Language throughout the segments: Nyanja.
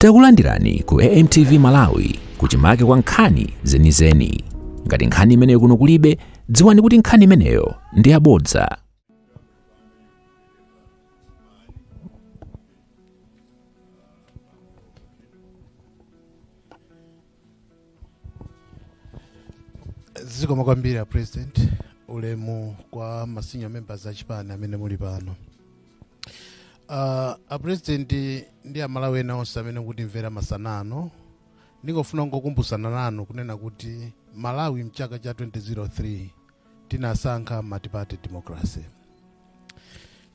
Takulandirani ku AMTV Malawi, kuchimake kwa nkhani zenizeni. Ngati nkhani imeneyo kuno kulibe, dziwani kuti nkhani imeneyo ndi yabodza. Zikomo kwambiri a President. Ulemu kwa ma senior members achipani amene muli pano, a President ndi Amalawi ena onse amene mukutimvera masana ano. Ndingofuna kungokumbutsana nanu kunena kuti Malawi mchaka cha 2003 tinasankha multi-party democracy.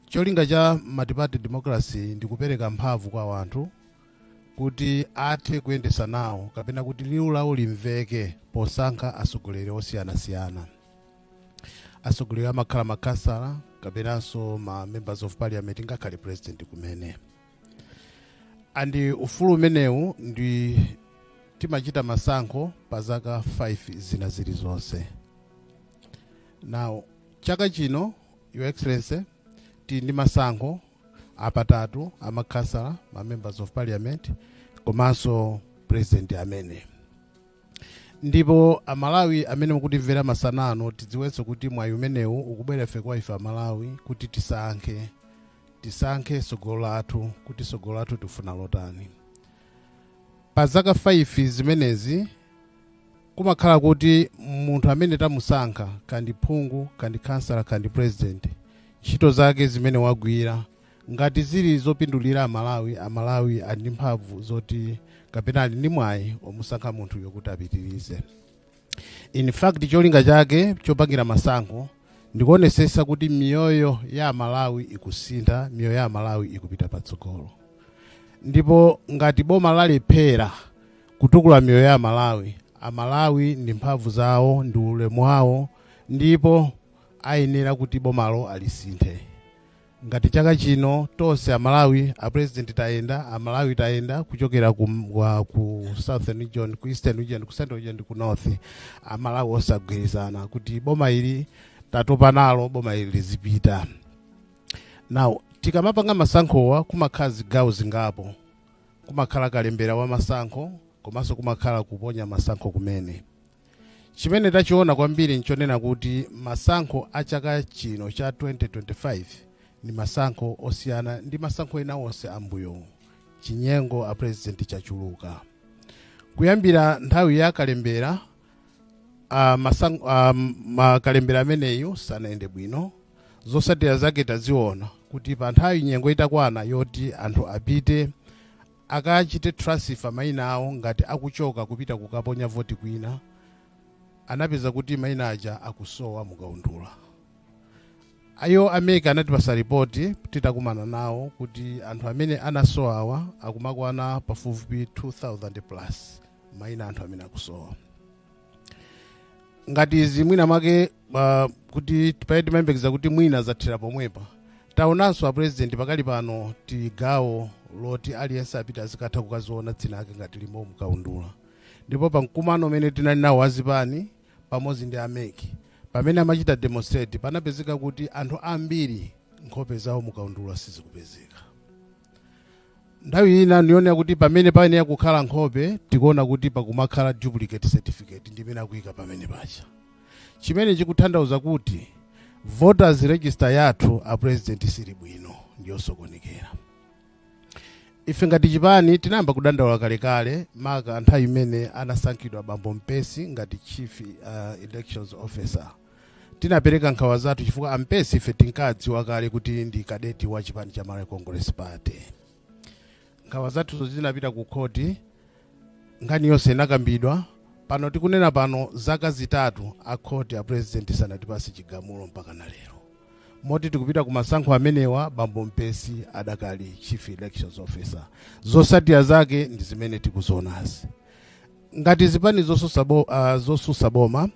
Cholinga cha multi-party democracy ndi kupereka mphamvu kwa anthu kuti athe kuyendesa nawo kapena kuti liwu lawo limveke posankha atsogoleri osiyanasiyana. Atsogoleri amakhala makhansala kapenanso ma members of parliament, ngakhale president kumene. And ufulu umenewu ndi timachita masankho pa zaka 5 zina zilizonse. Now, chaka chino, Your Excellency, tili ndi masankho apatatu: amakhansala, ma members of parliament komanso president amene. Ndipo Amalawi amene mukutimvera masana ano, tidziwenso kuti mwayi umenewu ukubwera ife kwa ife Amalawi kuti tisankhe tsogolo lathu, kuti tsogolo lathu tifuna lotani. Pa zaka 5 zimenezi kumakhala kuti munthu amene tamusankha, kandi phungu, kandi kansala, kandi president, ntchito zake zimene wagwira ngati zili zopindulira Amalawi, Amalawi ali ndi mphamvu zoti kapena ali ndi mwayi omusankha munthuyo kuti apitirize. In fact, cholinga chake chopangira masankho ndikuonesesa kuti miyoyo ya Amalawi ikusintha, miyoyo ya Amalawi ikupita patsogolo. Ndipo ngati boma lalephera kutukula miyoyo ya Amalawi, Amalawi ndi mphamvu zawo ndi ulemu wawo, ndipo ayenera kuti bomalo alisinthe. Ngati chaka chino tonse Amalawi, a President tayenda, Amalawi tayenda kuchokera ku Southern Region, ku Eastern Region, ku Central Region, ku North, Amalawi osagwirizana kuti boma ili tatopa nalo, boma ili lizipita. Now, tikamapanga masankhowa kumakhala zigawo zingapo. Kumakhala kalembera wa masankho komanso kumakhala kuponya masankho kumene. Chimene tachiona kwambiri nchonena kuti masankho a chaka chino cha 2025 ndi masankho osiyana ndi masankho ena onse ambuyo. Chinyengo, a President, chachuluka. Kuyambira nthawi ya kalembera, makalembera ameneyu sanayende bwino. Zotsatira zake taziona kuti pa nthawi nyengo itakwana yoti anthu apite akachite transfer mayina awo ngati akuchoka kupita kukaponya voti kwina, anapeza kuti mayina aja akusowa mukaundula. Ayo a MEC anatipasa ripoti titakumana nawo kuti anthu amene anasowawa akumakwana pafupifupi 2000 plus, mayina anthu amene akusowa. Ngati izi mwina mwake kuti pamene timayembekeza kuti mwina zathera pomwepa, taonanso a President, pakali pano tili gawo loti aliyense apite azikatha kukaziona dzina ake ngati limo mukaundula. Ndipo pa mkumano umene tinali nawo azipani pamodzi ndi a MEC, pamene amachita demonstrate, panapezeka kuti anthu ambiri nkhope zawo mukaundula sizikupezeka. Nthawi ina ndionera kuti pamene payenera kukhala nkhope, tikuona kuti pakumakhala duplicate certificate ndimene akuyika pamene pacha, chimene chikutanthauza kuti voters register yathu, a President, sili bwino, ndiyosokonekera. Ife ngati chipani tinayamba kudandaula kalekale, maka nthawi imene anasankhidwa bambo Mpesi ngati chief elections officer. Tinapereka nkhawa zathu chifukwa ampesi ife tinkadziwa kale kuti ndi kadeti wa chipani cha Malawi Congress Party. Nkhawa zathuzo zinapita ku khoti, nkhani yonse inakambidwa. Pano tikunena pano, zaka 3 a khoti, a President, sanatipase chigamulo mpaka na lero, moti tikupita ku masankho amenewa bambo Mpesi adakali chief elections officer. Zotsatira zake ndi zimene tikuzionazi. Ngati zipani zosusa boma,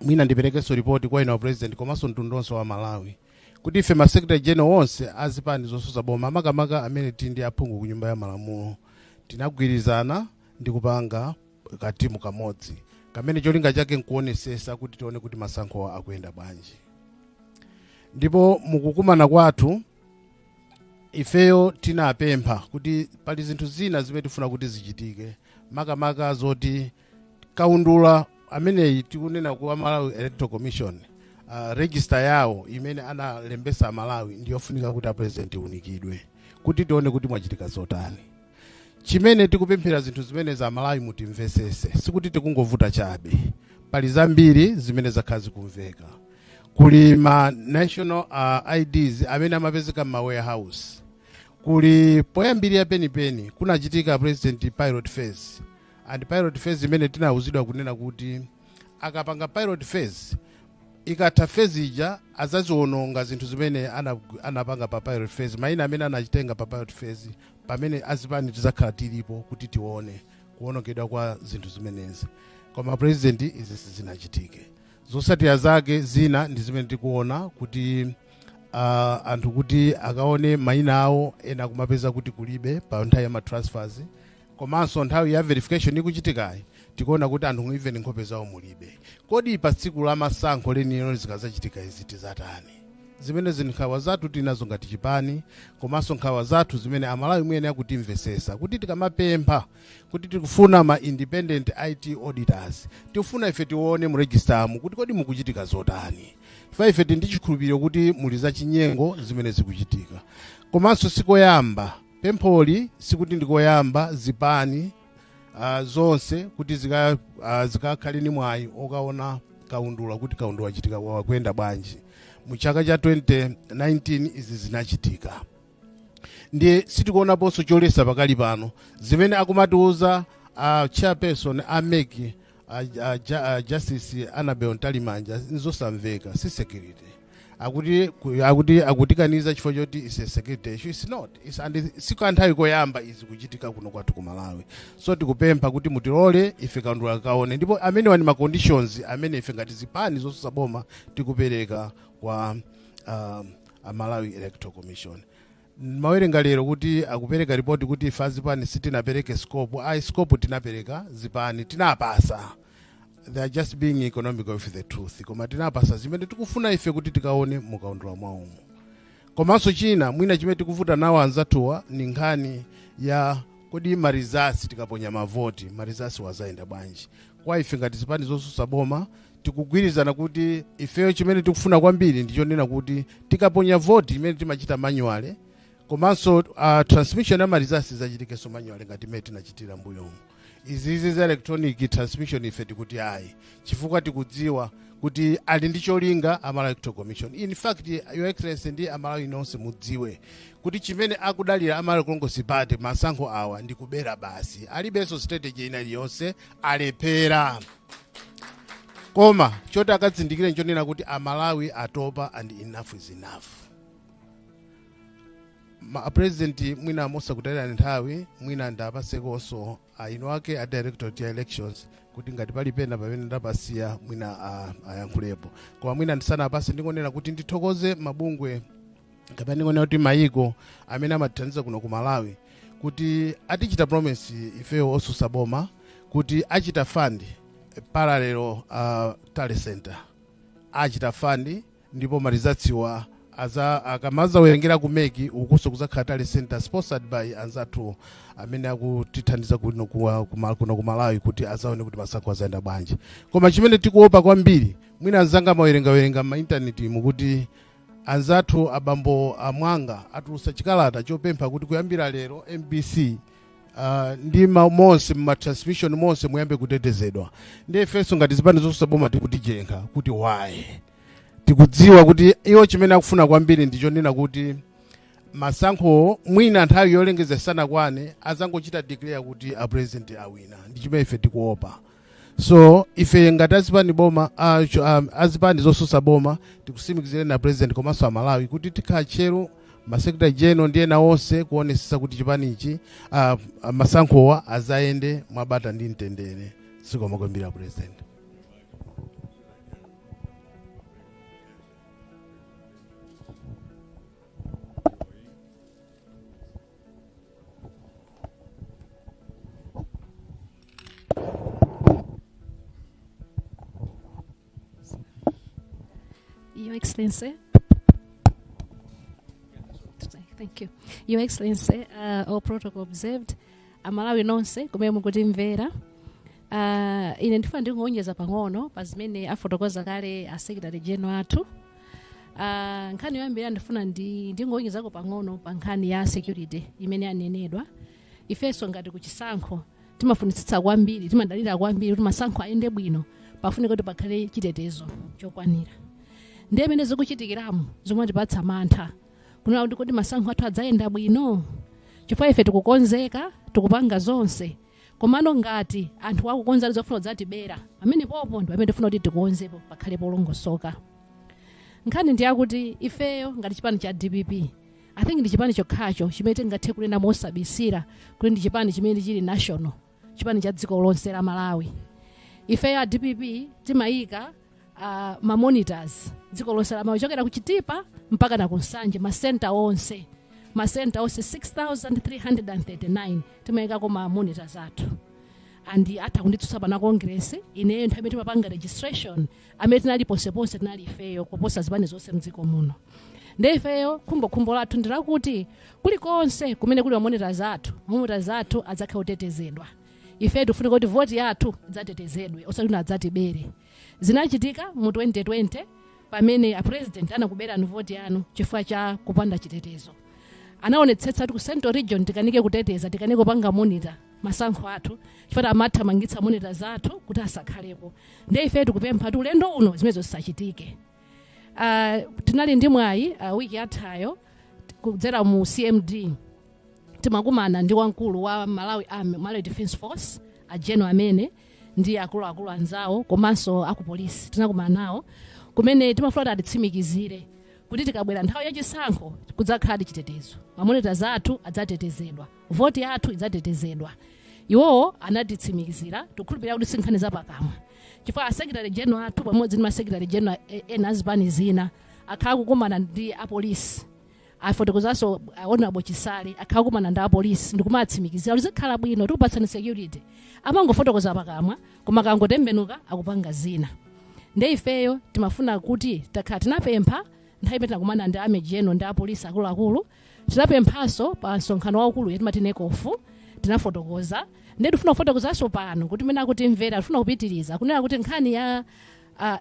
mwina ndiperekenso ripoti kwa inu a President komanso mtundu wonse wa Malawi kuti ife ma secretary general onse azipani zosusa boma, makamaka amene tili ndi aphungu ku Nyumba ya Malamulo, tinagwirizana ndi kupanga katimu kamodzi kamene cholinga chake nkuonesesa kuti tione kuti masankho akuyenda bwanji. Ndipo mukukumana kwathu Ifeyo tinapempha kuti pali zinthu zina zimene tifuna kuti zichitike, makamaka zoti kaundula ameneyi tikunena ku Malawi Electoral Commission, register yawo imene analembesa Malawi ndiyofunika kuti a President iunikidwe kuti tione kuti mwachitika zotani. Chimene tikupemphera zinthu zimene za Malawi mutimvesese, sikuti tikungovuta chabe. Pali zambiri zimene zakhala zikumveka. Kuli ma national IDs amene amapezeka m'ma warehouse. Kuli poyambirira penipeni kunachitika, President, pilot phase, and pilot phase imene tinawuzidwa kunena kuti akapanga pilot phase, ikatha phase ija azaziwononga zinthu zimene anapanga pa pilot phase, mayina amene anachitenga pa pilot phase, pamene azipani tizakhala tilipo kuti tione kuwonongedwa kwa zinthu zimenezi. Koma President, izi sizinachitike. Zotsatira zake zina ndi zimene tikuona kuti anthu kuti akaone mayina awo, ena kumapeza kuti kulibe pa nthawi ya ma transfers. Komanso nthawi ya verification ikuchitikayi, tikuona kuti anthu even nkhope zawo mulibe. Kodi pa tsiku la masankho lenilero zikazachitika izi tizatani? Zimene zini nkhawa zathu tinazo ngati chipani, komanso nkhawa zathu zimene Amalawi mwene akutimvesesa kuti tikamapempha kuti tikufuna ma independent IT auditors, tikufuna ife tione mu register kuti kodi mukuchitika zotani. Ife tili ndi chikhulupiriro kuti muli zachinyengo zimene zikuchitika. Komanso sikoyamba pempholi, sikuti ndikoyamba zipani zonse kuti zikakhale ni mwayi okaona kaundula kuti kaundula wachitika wakuyenda bwanji. Mu chaka cha 2019 izi zinachitika, ndiye sitikuonaponso cholesa pakali pano. Zimene akumatiuza chairperson a MEC, Justice Annabel Mtalimanja, nzosamveka. Si security, akuti akutikaniza chifukwa choti is a security issue. It's not. And sikanthawi koyamba izi kuchitika kuno kwathu ku Malawi. So tikupempha kuti mutilole ife kaundula kaone, ndipo amenewa ndi ma conditions amene ife ngati zipani zosusa boma tikupereka kwa Malawi Electoral Commission. Mawerenga lero kuti akupereka ripoti kuti ife azipani sitinapereke scope. Ayi, scope tinapereka, zipani tinapasa. They are just being economical with the truth, koma tinapasa zimene tikufuna ife kuti tikaone mukaundula mwawomo. Komanso china mwina chimene tikuvuta nawo anzathuwa ni nkhani ya kodi ma results, tikaponya mavoti, ma results wazayenda bwanji? Kwa ife ngati zipani zosusa boma tikugwirizana kuti ifeyo chimene tikufuna kwambiri ndichonena kuti tikaponya voti imene timachita manually, komanso transmission ya ma results zachitikenso manually ngati imene tinachitira mbuyomu. Izizi za electronic transmission ife tikuti ayi, chifukwa tikudziwa kuti ali ndi cholinga a Malawi Electoral Commission. In fact, Your Excellency ndi Amalawi nonse mudziwe kuti chimene akudalira a Malawi Congress Party masankho awa ndi kubera basi. Alibenso strategy ina iliyonse, alephera. Koma choti akadzindikire nchonena kuti Amalawi atopa and enough is enough. Ma President, mwina mosakutayirani nthawi, mwina ndapasekonso inu ake a Directorate ya Elections kuti ngati pali pena pamene ndapasiya, mwina ayankhulepo. Koma mwina ndisanapase, ndingonena kuti ndithokoze mabungwe kapena ndingonena kuti mayiko amene amatithandiza kuno ku Malawi kuti atichita promise ifeyo osusa boma kuti achita fund parallel tally center, achita fund, ndipo ma results wa aza akamazawerengera ku MEC ukuso kuzakhala tally center sponsored by anzathu amene akutithandiza kuno ku Malawi kuti azaone kuti masankho azayenda bwanji. Koma chimene tikuopa kwambiri, mwina anzanga amawerengawerenga ma intaneti mukuti anzathu abambo amwanga atulusa chikalata chopempha kuti kuyambira lero MBC ndi monse ma transmission monse muyambe kutetezedwa. Ndi ifenso ngati zipani zosusa boma tikutijenkha kuti why. Tikudziwa kuti iwo chimene akufuna kwambiri ndichonena kuti masankho mwina nthawi yolengeza sanakwane azangochita declare kuti a President awina. Ndi chimene ife tikuopa. So ife ngati azipani boma, azipani zosusa boma, tikusimikizire na President komanso Amalawi kuti tikhala tcheru, ma secretary general ndi ena onse, kuonesesa kuti chipanichi, masankhowa azayende mwabata ndi mtendere. Zikomo kwambiri, President. Your Excellency. Thank you. Your Excellency, all protocol observed. Amalawi nonse kumene mukutimvera. Ine ndifuna ndingonjeza pang'ono pa zimene afotokoza kale a Secretary General athu. Nkhani yoyambirira ndifuna ndingonjezako pang'ono pa nkhani ya security imene anenedwa. Ifenso ngati kuchisankho timafunitsitsa kwambiri, timadalira kwambiri kuti masankho ayende bwino, pafunika kuti pakhale chitetezo chokwanira. Ndiye imene zikuchitikiramo zimatipatsa mantha kunena kuti kodi masankho athu adzayenda bwino, chifukwa ife tikukonzeka, tikupanga zonse, komano ngati anthu akukonza zofuna kudzatibera pamene popo ndi pamene tifuna kuti tikukonzepo, pakhale polongosoka. Nkhani ndiyakuti ifeyo ngati chipani cha DPP, I think ndi chipani chokhacho chimene tingathe kunena mosabisira kuti ndi chipani chimene chili national, chipani cha dziko lonse la Malawi. Ifeyo a DPP timayika ma monitors dziko lonse la Malawi, kuchokera ku Chitipa mpaka na kuNsanje, masenta onse, masenta onse 6339 timayikako ma monitors athu. And atha kunditsutsa pana Congress, ineyo nthawi imene timapanga registration, amene tinali ponseponse tinali ifeyo kuposa zipani zonse mdziko muno. Nde ifeyo khumbokhumbo lathu ndilakuti kulikonse kumene kuli ma monitors athu, ma monitors athu adzakhale otetezedwa. Ife tifunika kuti voti yathu idzatetezedwe, osati kuti adzatibere. Zinachitika mu 2020 pamene a President anakuberani voti yanu chifukwa cha kupanda chitetezo. Anaonetsetsa kuti ku Central Region tikanike kuteteza, tikanike kupanga monitor masankho athu chifukwa amathamangitsa monitor athu kuti asakhalepo. Ndiye ife tikupempha kuti ulendo uno zimenezo zisachitike. Tinali ndi mwayi wiki yathayo kudzera mu CMD timakumana ndi wamkulu wa Malawi Army, Malawi Defence Force, a General amene ndi akuluakulu anzawo komanso akupolisi. Tinakumana nawo kumene timafuna kuti atitsimikizire kuti tikabwera nthawi yachisankho kudzakhala chitetezo, ma monitors athu adzatetezedwa, voti yathu idzatetezedwa. Iwowo anatitsimikizira. Tikukhulupirira kuti sinkhani zapakamwa, chifukwa a Secretary General athu pamodzi ndi ma Secretary General ena azipani zina akhala kukumana ndi apolisi. Afotokozanso Honorable Chisale, akhala kukumana ndi apolisi ndikumatsimikizira kuti zikhala bwino, tikupatsani security. Amangofotokoza pakamwa, koma kangotembenuka akupanga zina. Nde ifeyo timafuna kuti takhala tinapempha nthawi imene tinakumana ndi Army General ndi apolisi akuluakulu, tinapemphanso pa msonkhano waukulu yatimati NECOF, tinafotokoza. Ndiye tifuna kufotokozanso pano kuti mene akutimvera, tifuna kupitiriza kunena kuti nkhani ya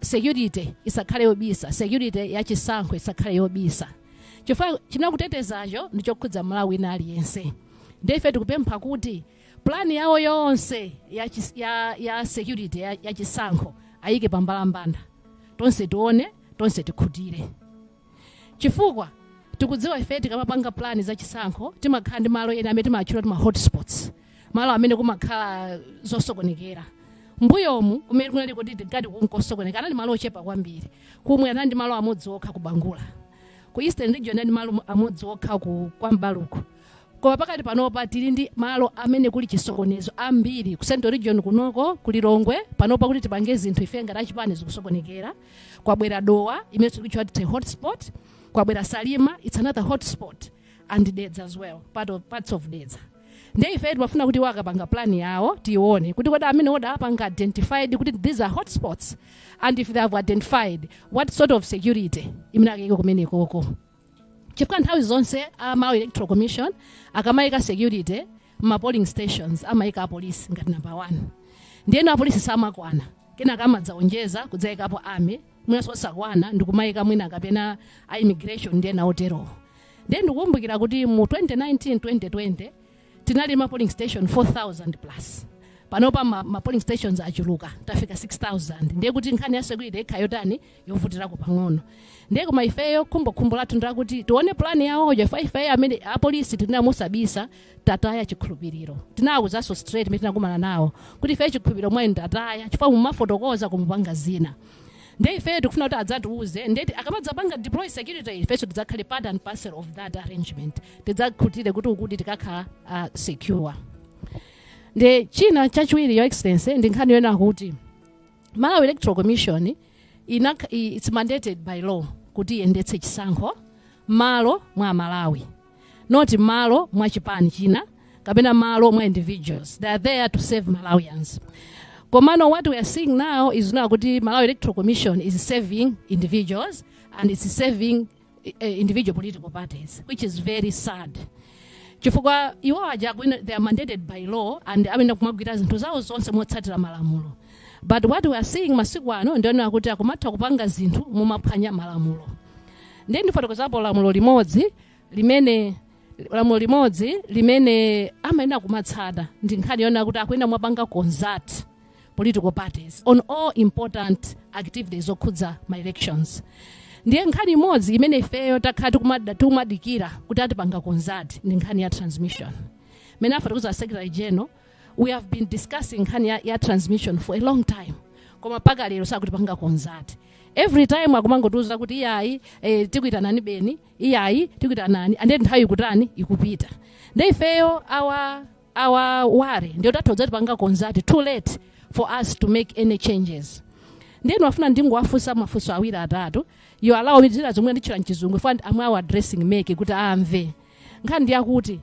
security isakhale yobisa, security ya chisankho isakhale yobisa, chifukwa chinakutetezacho ndi chokhudza Malawi wina aliyense. Ndiye ife tikupempha kuti plan yawo yonse ya security ya chisankho ayike pambalambanda, tonse tione, tonse tikhutire, chifukwa tikudziwa ife tikamapanga plan za chisankho timakhala ndi malo ena amene timatchula kuti ma hotspots, malo amene kumakhala zosokonekera. Mbuyomu kumene kunali kuti tinkati kunkosokonekera anali malo ochepa kwambiri. Kumwe anali ndi malo amodzi okha ku Bangula, ku Eastern Region anali malo amodzi okha ku kwambaluku. Koma pakati panopa tili ndi malo amene kuli chisokonezo ambiri ku Central Region kunoko, ku Lilongwe. Panopa kuti tipange zinthu ife ngati achipani zikusokonekera. Kwabwera Dowa imene tikutchula kuti hotspot, kwabwera Salima, it's another hotspot, and Dedza as well, parts of Dedza. Ndiye ife timafuna kuti wakapanga plan yawo tione kuti kodi amene oda apanga identified kuti these are hotspots, and if they have identified, what sort of security imene akayike kumenekoko, chifukwa nthawi zonse a Malawi Electoral Commission akamayika security ma polling stations amayika apolisi ngati number one. Ndiyeno apolisi samakwana, kenaka amadzaonjeza kudzayikapo army, mwinanso osakwana ndikumayika mwina kapena a immigration ndiye naoterowo. Ndiye ndikukumbukira kuti mu 2019 2020 tinali ma polling station 4000 plus. Panopa ma polling stations achuluka, tafika 6000. Ndiye kuti nkhani ya security ikhala yotani, yovutirako pang'ono. Ndiye koma ifeyo khumbokhumbo lathu ndakuti tione plan yawoyo, ife ifeyo amene apolisi tinamusabisa tataya chikhulupiriro. Tinawuzanso straight imene tinakumana nawo kuti ifeyo chikhulupiriro mwayi ndataya, chifukwa mumafotokoza kumupanga zina. Ndiye ifeyo tikufuna kuti adzatiuze. Ndeti akamadzapanga deploy security, ifenso tidzakhale part and parcel of that arrangement, tidzakhutire kuti ukuti tikakhala secure. Ndi china chachiwiri, Your Excellency, ndi nkhani yonena kuti Malawi Electoral Commission it's mandated by law kuti iyendetse chisankho malo mwa Malawi, not malo mwa chipani china kapena malo mwa individuals. They are there to save Malawians. Komano what we are seeing now is now kuti Malawi Electoral Commission is serving individuals and it's serving individual political parties, which is very sad, chifukwa iwo aja they are mandated by law and amene kumagwira zinthu zawo zonse motsatira malamulo. But what we are seeing masiku ano, ndiona kuti akumatha kupanga zinthu mumaphwanya malamulo. Ndiye ndifotokozapo lamulo limodzi limene amayenera kumatsata, ndi nkhani yona kuti akuyenda mwapanga consult political parties on all important activities zokhudza ma elections. Ndiye nkhani imodzi imene ifeyo takhala tikumadikira kuti atipanga consult ndi nkhani ya transmission. Mene afotokoza Secretary General, we have been discussing nkhani ya transmission for a long time, koma paka lero sakutipanga consult. Every time akumangotiuza kuti iyayi, tikuitanani beni, iyayi, tikuitanani, and then nthawi ikutani? Ikupita. Ndiye ifeyo our worry ndiyo tatha kudzatipanga consult too late for us to make any changes. Ndiye ndimafuna ndingowafunsa mafunso awiri atatu. You allow me, zina zomwe nditchula mchizungu if I'm addressing MEC kuti amve. Nkhani ndiyakuti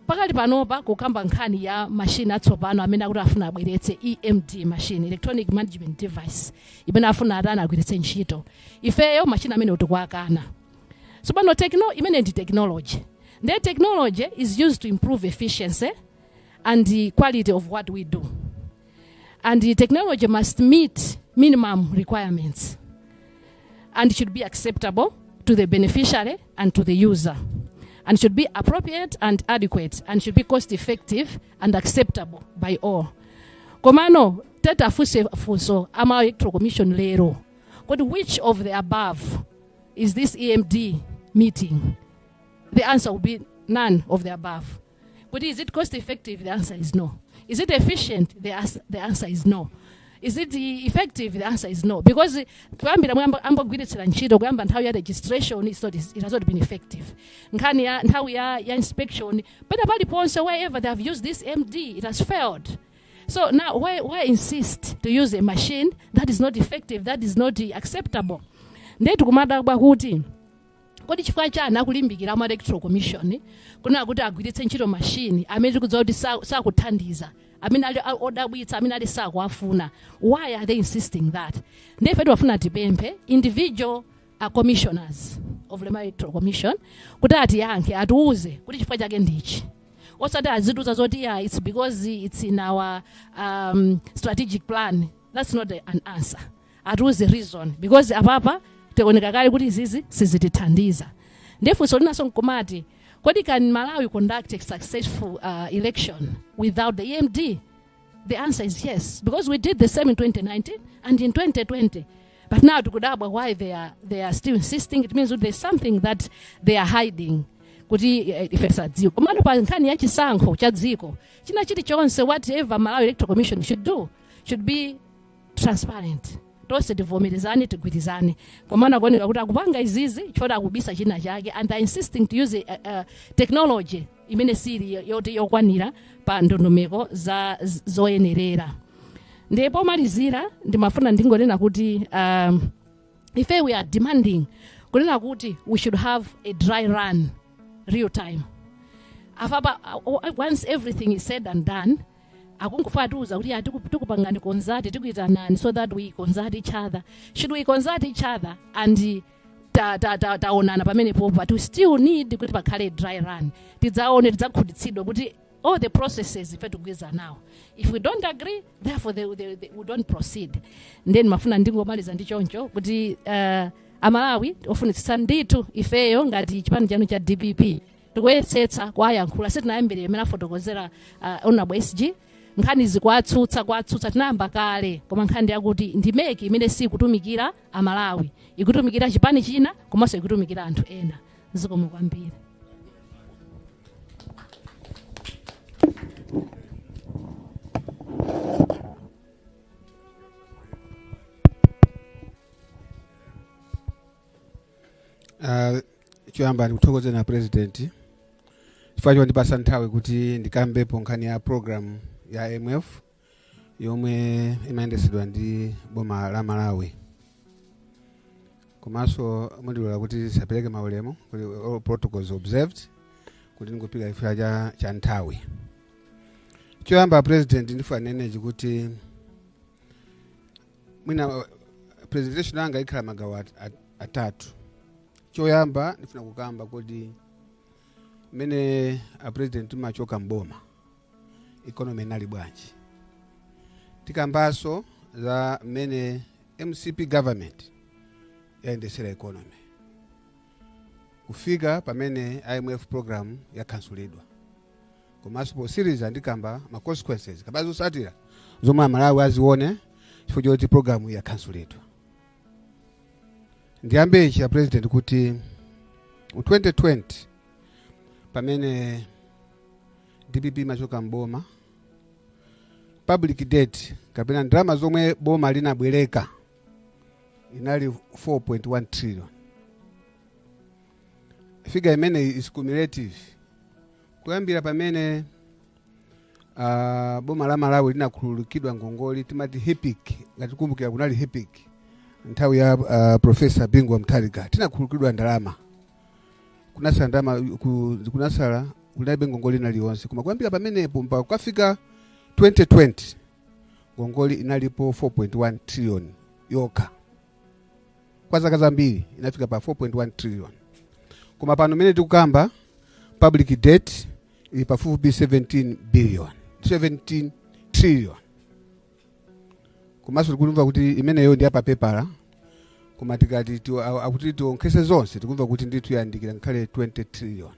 pakali panopa kukamba nkhani ya machine atsopano amene akuti afuna abweretse, EMD machine, electronic management device, imene afuna atani? Agwiritse ntchito. Ifeyo machine amene tikuakana. So pano imene ndi technology. Ndiye technology is used to improve efficiency and the quality of what we do, and the technology must meet minimum requirements and should be acceptable to the beneficiary and to the user, and should be appropriate and adequate, and should be cost effective and acceptable by all. Komano tatafunse funso ama Electoral Commission lero kuti which of the above is this EMD meeting? The answer will be none of the above. But is it cost effective? The answer is no. Is it efficient? The answer is no. Is it effective? The answer is no, because kuyambira ambogwiritsira ntchito, kuyamba nthawi ya registration, it has not been effective. Nkhani ya nthawi ya inspection, pena paliponse, wherever they have used this EMD, it has failed. So now why insist to use a machine that is not effective, that is not acceptable? Ndiye tikumadabwa kuti kodi chifukwa chani akulimbikira ama Electoral Commission kunena kuti agwiritse ntchito machine amene tikudziwa kuti sakuthandiza, amene ali odabwitsa, amene ali sakuafuna? Why are they insisting that? Ndiye ife timafuna tipemphe individual commissioners of the Electoral Commission kuti atiyankhe, atiuze kuti chifukwa chake ndichi, osati azitiuza zoti, "Yeah, it's because it's in our strategic plan." That's not an answer. Atiuze reason, because apapa tikuoneka kale kuti izizi sizitithandiza. Ndiye funso linanso nkumati, kodi can Malawi conduct a successful election without the EMD? The answer is yes, because we did the same in 2019 and in 2020. But now tikudabwa why they are still insisting. It means that there's something that they are hiding kuti ife tisadziwe. Komano pa nkhani ya chisankho cha dziko, china chilichonse, whatever Malawi Electoral Commission should do should be transparent. Tonse tivomerezane, tigwirizane. Komano kuoneka kuti akupanga izizi chifukwa akubisa china chake, and are insisting to use a technology imene sili yoti yokwanira pa ndondomeko za zoyenerera. Ndipo pomalizira ndimafuna ndingonena kuti ife we are demanding kunena kuti we should have a dry run real time. Apapa once everything is said and done, akungofuna tiuza kuti ya, tikupangani consult, tikuitanani so that we consult each other. Should we consult each other and taonana pamenepo, but we still need kuti pakhale dry run, tidzaone, tidzakhutitsidwa kuti all the processes ife tikugwirizana nawo. If we don't agree, therefore we don't proceed. Then mafuna ndingomaliza ndi choncho kuti Amalawi ofunitsitsa ndithu, ifeyo ngati chipani chanu cha DPP tikuyesetsa kuwayankhula. Sitinayambire imene afotokozera Honorable SG, nkhani zikuwatsutsa, kuwatsutsa tinayamba kale. Koma nkhani yakuti ndi MEC imene sikutumikira Amalawi, ikutumikira chipani china komanso ikutumikira anthu ena. Zikomo kwambiri. Choyamba ndikuthokoze na President chifukwa chondipasa nthawi kuti ndikambepo nkhani ya program ya IMF yomwe imayendetsedwa ndi boma la Malawi. Komanso mundilola kuti tisapereke maulemu, kuti all protocols observed, kuti ndikupita chifukwa cha nthawi. Choyamba, President, ndifuna nenechi kuti mwina presentation yanga ikhala magawo atatu. Choyamba ndifuna kukamba kuti mmene a President machoka mboma, economy inali bwanji? Tikambanso za mmene MCP government yayendesera economy kufika pamene IMF program yakhansulidwa. Komanso posiriza ndikamba ma consequences kapena zotsatira zomwe Amalawi azione chifukwa choti program yakhansulidwa. Ndiyambe ichi, ya President, kuti mu 2020 pamene DPP machoka mboma, public debt kapena ndalama zomwe boma linabwereka inali 4.1 trillion. Figure imene is cumulative kuyambira pamene boma la Malawi linakhululukidwa ngongole, timati HIPC. Ngati kumbukira, kunali HIPC nthawi ya Professor Bingu wa Mutharika. Tinakhululukidwa ndalama, kunasala ndalama kunasala kunalibe ngongole inaliyonse. Koma kuyambira pamenepo mpaka kukafika 2020, ngongole inalipo 4.1 trillion yokha. Kwa zaka zambiri inafika pa 4.1 trillion. Koma pano mene tikukamba, public debt ili pafupifupi 17 billion, 17 trillion. Komanso tikumva kuti imeneyo ndi apapepala, koma tikati akuti tionkhese zonse, tikumva kuti ndithu yandikira ngakhale 20 trillion.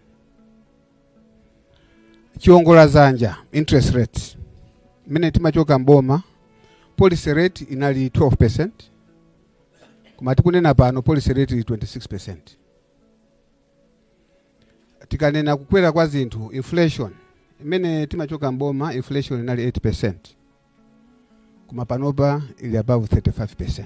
Chiwongoladzanja, interest rate, imene timachoka mboma policy rate inali 12, koma tikunena pano policy rate ili 26. Tikanena kukwera kwa zinthu, inflation, imene timachoka mboma inflation inali 8, koma panopa ili above 35.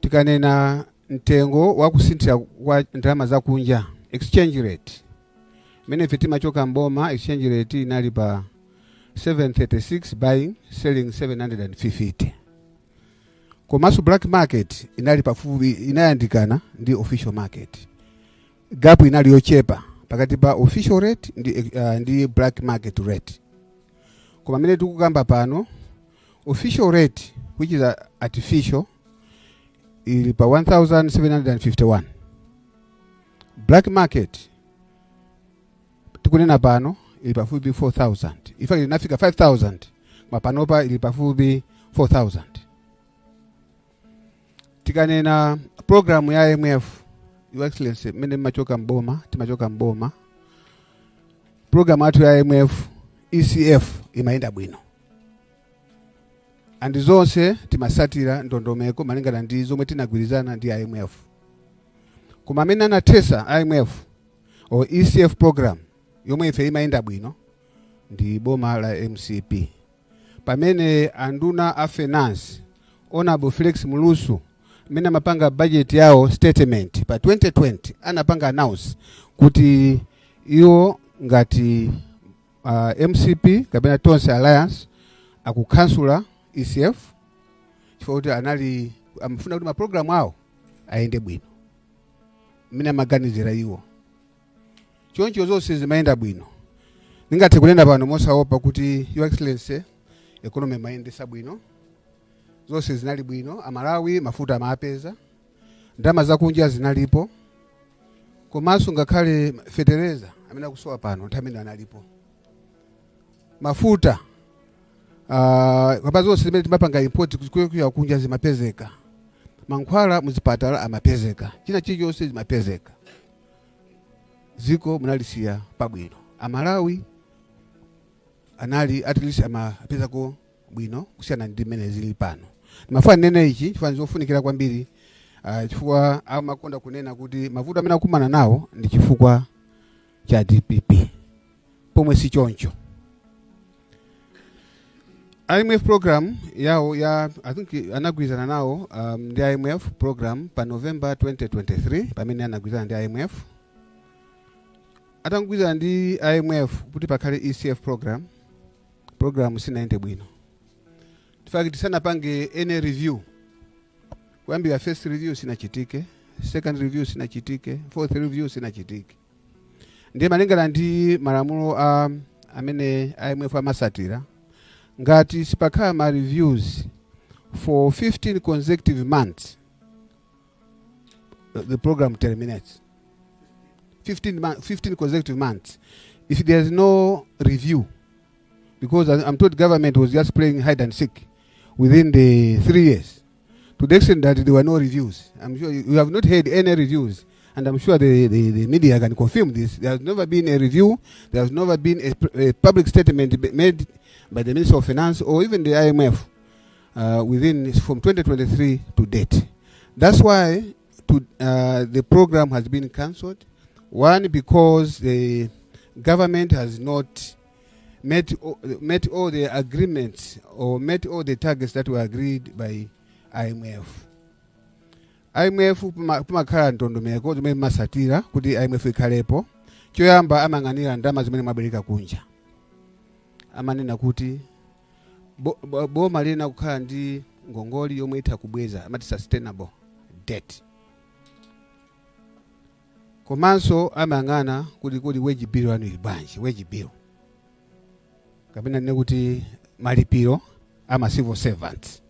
Tikanena mtengo wa kusinthira kwa ndalama zakunja, exchange rate, imene ife timachoka mboma exchange rate inali pa 736 buying, selling 750, komanso black market inali pafupi, inayandikana ndi official market. Gap inali yochepa pakati pa official rate ndi black market rate. Koma amene tikukamba pano, official rate, which is artificial, ili pa 1751. Black market tikunena pano ili pafupi 4000. In fact, inafika 5000, koma panopa ili pafupi 4000. Tikanena program ya IMF, Your Excellency, mmene mmachoka mboma, timachoka mboma, program yathu ya IMF, ECF, imayenda bwino and zonse timasatira ndondomeko malingana ndi zomwe tinagwirizana ndi IMF. Koma amene anathesa IMF or ECF program yomwe ife imayenda bwino ndi boma la MCP, pamene anduna a finance, Honorable Felix Mlusu, amene amapanga budget yawo statement pa 2020, anapanga announce kuti iwo ngati MCP kapena Tonse Alliance akukhansula ECF chifukwa kuti anali amafuna kuti mapulogalamu awo ayende bwino mmene amaganizira iwo. Choncho zonse zimayenda bwino. Ndingathe kunena pano mosaopa kuti, Your Excellency, economy imayendesa bwino, zonse zinali bwino. Amalawi mafuta amapeza, ndalama zakunja zinalipo, komanso ngakhale fetereza amene akusowa pano nthawi imene analipo. Mafuta kapena zonse zimene timapanga import kuya kunja zimapezeka. Mankhwala muzipatala amapezeka, china chilichonse zimapezeka. Dziko munalisiya pabwino. Amalawi anali at least amapezako bwino kusiyana ndi mmene zili pano. Ndimafuna ndinene ichi chifukwa zofunikira kwambiri, chifukwa amakonda kunena kuti mavuto amene akumana nawo ndi chifukwa cha DPP, pomwe si choncho. IMF program yawo ya, I think anagwirizana nawo ndi IMF program pa November 2023. Pamene anagwirizana ndi IMF, atangogwirizana ndi IMF kuti pakhale ECF program, program sinayende bwino. In fact, tisanapange any review, kuyambira first review sinachitike, second review sinachitike, fourth review sinachitike. Ndiye malingana ndi malamulo a amene IMF amasatira, ngati sipakhala ma reviews for 15 consecutive months, the program terminates. 15 consecutive months. If there is no review, because I'm told government was just playing hide and seek within the 3 years, to the extent that there were no reviews. I'm sure you have not heard any reviews, and I'm sure the media can confirm this. There has never been a review, there has never been a public statement made by the Minister of Finance or even the IMF within from 2023 to date. That's why the program has been cancelled. One, because the government has not met all the agreements or met all the targets that were agreed by IMF. IMF pumakhala ndondomeko zimene imasatira kuti IMF ikhalepo. Choyamba amayang'anira ndalama zimene mwabwereka kunja. Amanena kuti boma lina kukhala ndi ngongole yomwe itha kubweza, amati sustainable debt. Komanso amayang'ana kuti wage bill yanu ili bwanji, wage bill kapena nene kuti malipiro ama civil servants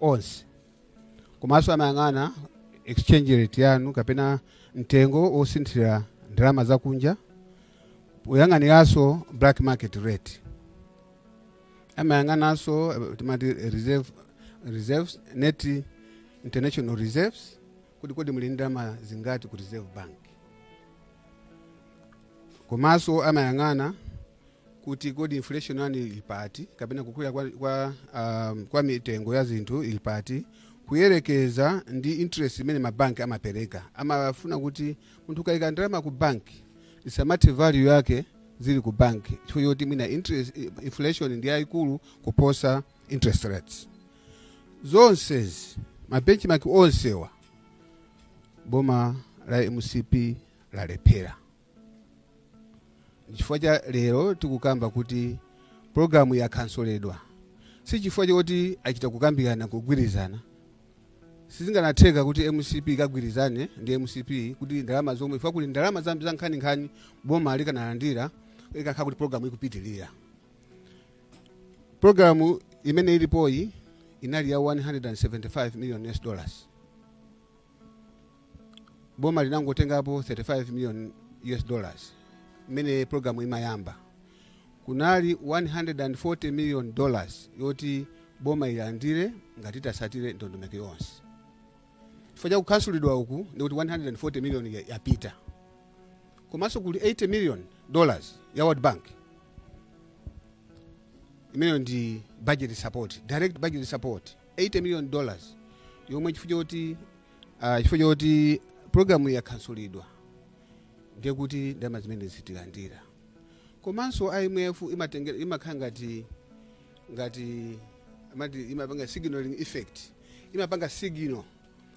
onse. Komanso amayang'ana exchange rate yanu kapena mtengo osinthira ndalama zakunja, poyang'aniranso black market rate. Amayang'ananso timati reserves, net international reserves, kuti kodi muli ndalama zingati ku Reserve Bank. Komanso amayang'ana kuti kodi inflation yanu ili pati kapena kukwera kwa mitengo ya zinthu ili pati kuyerekeza ndi interest imene mabanki amapereka. Amafuna kuti munthu ukayika ndalama ku banki isamati value yake zili ku banki chifukwa choti mwina interest inflation ndi yayikulu kuposa interest rates. Zonsezi, ma benchmark onsewa, boma la MCP lalephera. Chifukwa cha lero tikukamba kuti programu yakhansoledwa, si chifukwa choti achita kukambirana, kugwirizana. Sizinganatheka kuti MCP ikagwirizane ndi MCP kuti ndalama zomwe ifika kuti ndalama zambi za nkhaninkhani boma likanalandira ikakhala kuti programu ikupitilira. Programu imene ilipoyi inali ya 175 million US dollars. Boma linangotengapo 35 million US dollars. Imene programu imayamba kunali 140 million dollars yoti boma ilandire ngati tasatire ndondomeko yonse. Chifukwa cha kukhansulidwa uku ndikuti 140 million yapita. Komanso kuli 80 million dollars ya World Bank imeneyo ndi budget support, direct budget support, 80 million dollars yomwe chifukwa choti programu yakhansulidwa ndiye kuti ndalama zimene zitilandira. Komanso IMF imatengera, imakhala ngati amati imapanga signaling effect, imapanga signal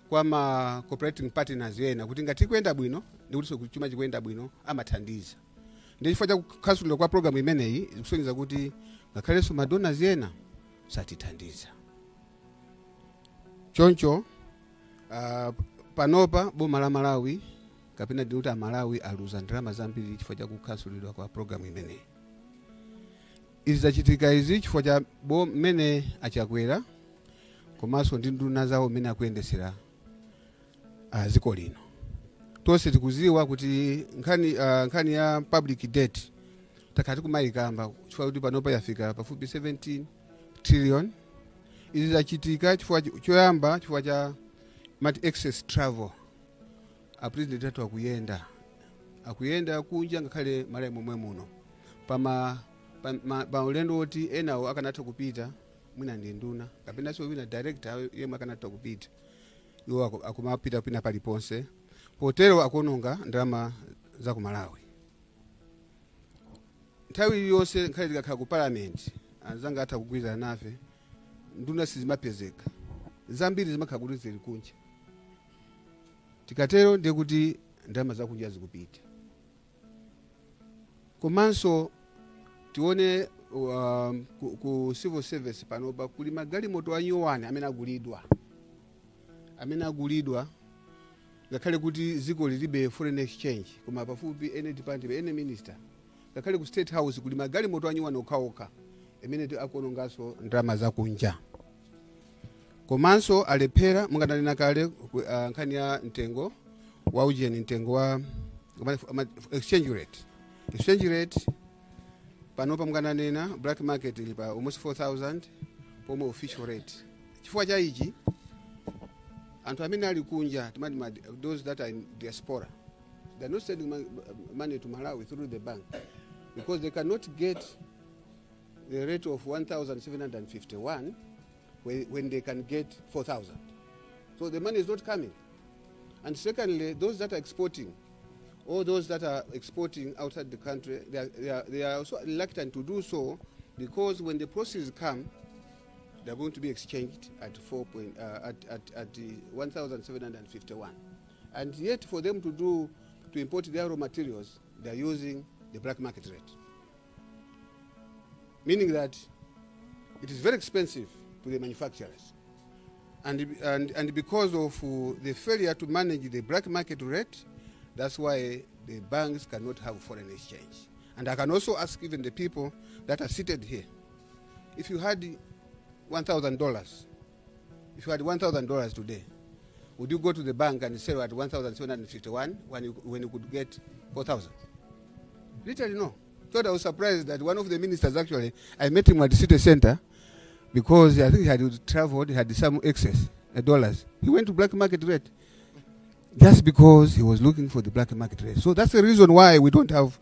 kwa ma cooperating partners ena kuti ngati ikuyenda bwino ndikutinso chuma chikuyenda bwino, amathandiza. Ndi chifukwa cha kukhansulidwa kwa programu imeneyi ikusonyeza kuti ngakhalenso ma donors ena satithandiza. Choncho panopa boma la Malawi kapena ndikuti Amalawi aluza ndalama zambiri chifukwa cha kukhansulidwa kwa programu imeneyi. Izi zachitika izi chifukwa cha mmene aChakwera komanso ndi nduna zawo mmene akuyendesera dziko lino. Tonse tikuziwa kuti nkhani ya public debt takhala tikumayikamba chifukwa kuti panopa yafika pafupi 17 trillion. Izi zachitika chifukwa choyamba chifukwa cha mati excess travel. A president athu akuyenda kunja ngakhale Malawi momwe muno pa ulendo woti enawo akanatha kupita mwina ndi nduna kapenanso wina director yemwe akanatha kupita, iwo akumapita pina paliponse. Potero akuononga ndalama za ku Malawi. Nthawi iliyonse nkhale tikakhala ku parliament, anzanga atha kugwirizana nafe, nduna sizimapezeka, zambiri zimakhala kuti zili kunja. Tikatero ndiye kuti ndalama zakunja zikupita. Komanso tione ku civil service panopa kuli magalimoto anyuwani amene agulidwa ngakhale kuti dziko lilibe foreign exchange, koma pafupi any department, any minister, ngakhale ku State House kuli magalimoto anyuwani okhaokha amene akuononganso ndalama zakunja. Komanso alephera, mungananena kale, nkhani ya mtengo wa ujeni, mtengo wa exchange rate. Exchange rate panopa, mungananena, black market ili pa almost 4000 pomwe official rate. Chifukwa cha ichi, anthu amene ali kunja, timati those that are in diaspora, they are not sending money to Malawi through the bank because they cannot get the rate of 1751 when they can get 4000. So the money is not coming. And secondly, those that are exporting, all those that are exporting outside the country, they are also reluctant to do so because when the proceeds come, they are going to be exchanged at four point, at the 1751. And yet for them to import their raw materials, they are using the black market rate. Meaning that it is very expensive to the manufacturers. And because of the failure to manage the black market rate, that's why the banks cannot have foreign exchange. And I can also ask even the people that are seated here, if you had $1,000, if you had $1,000 today, would you go to the bank and sell at 1,751 when you could get 4,000? Literally, no. So I was surprised that one of the ministers actually, I met him at the city center because I think he had traveled, he had some excess dollars. He went to black market rate just because he was looking for the black market rate. So that's the reason why we don't have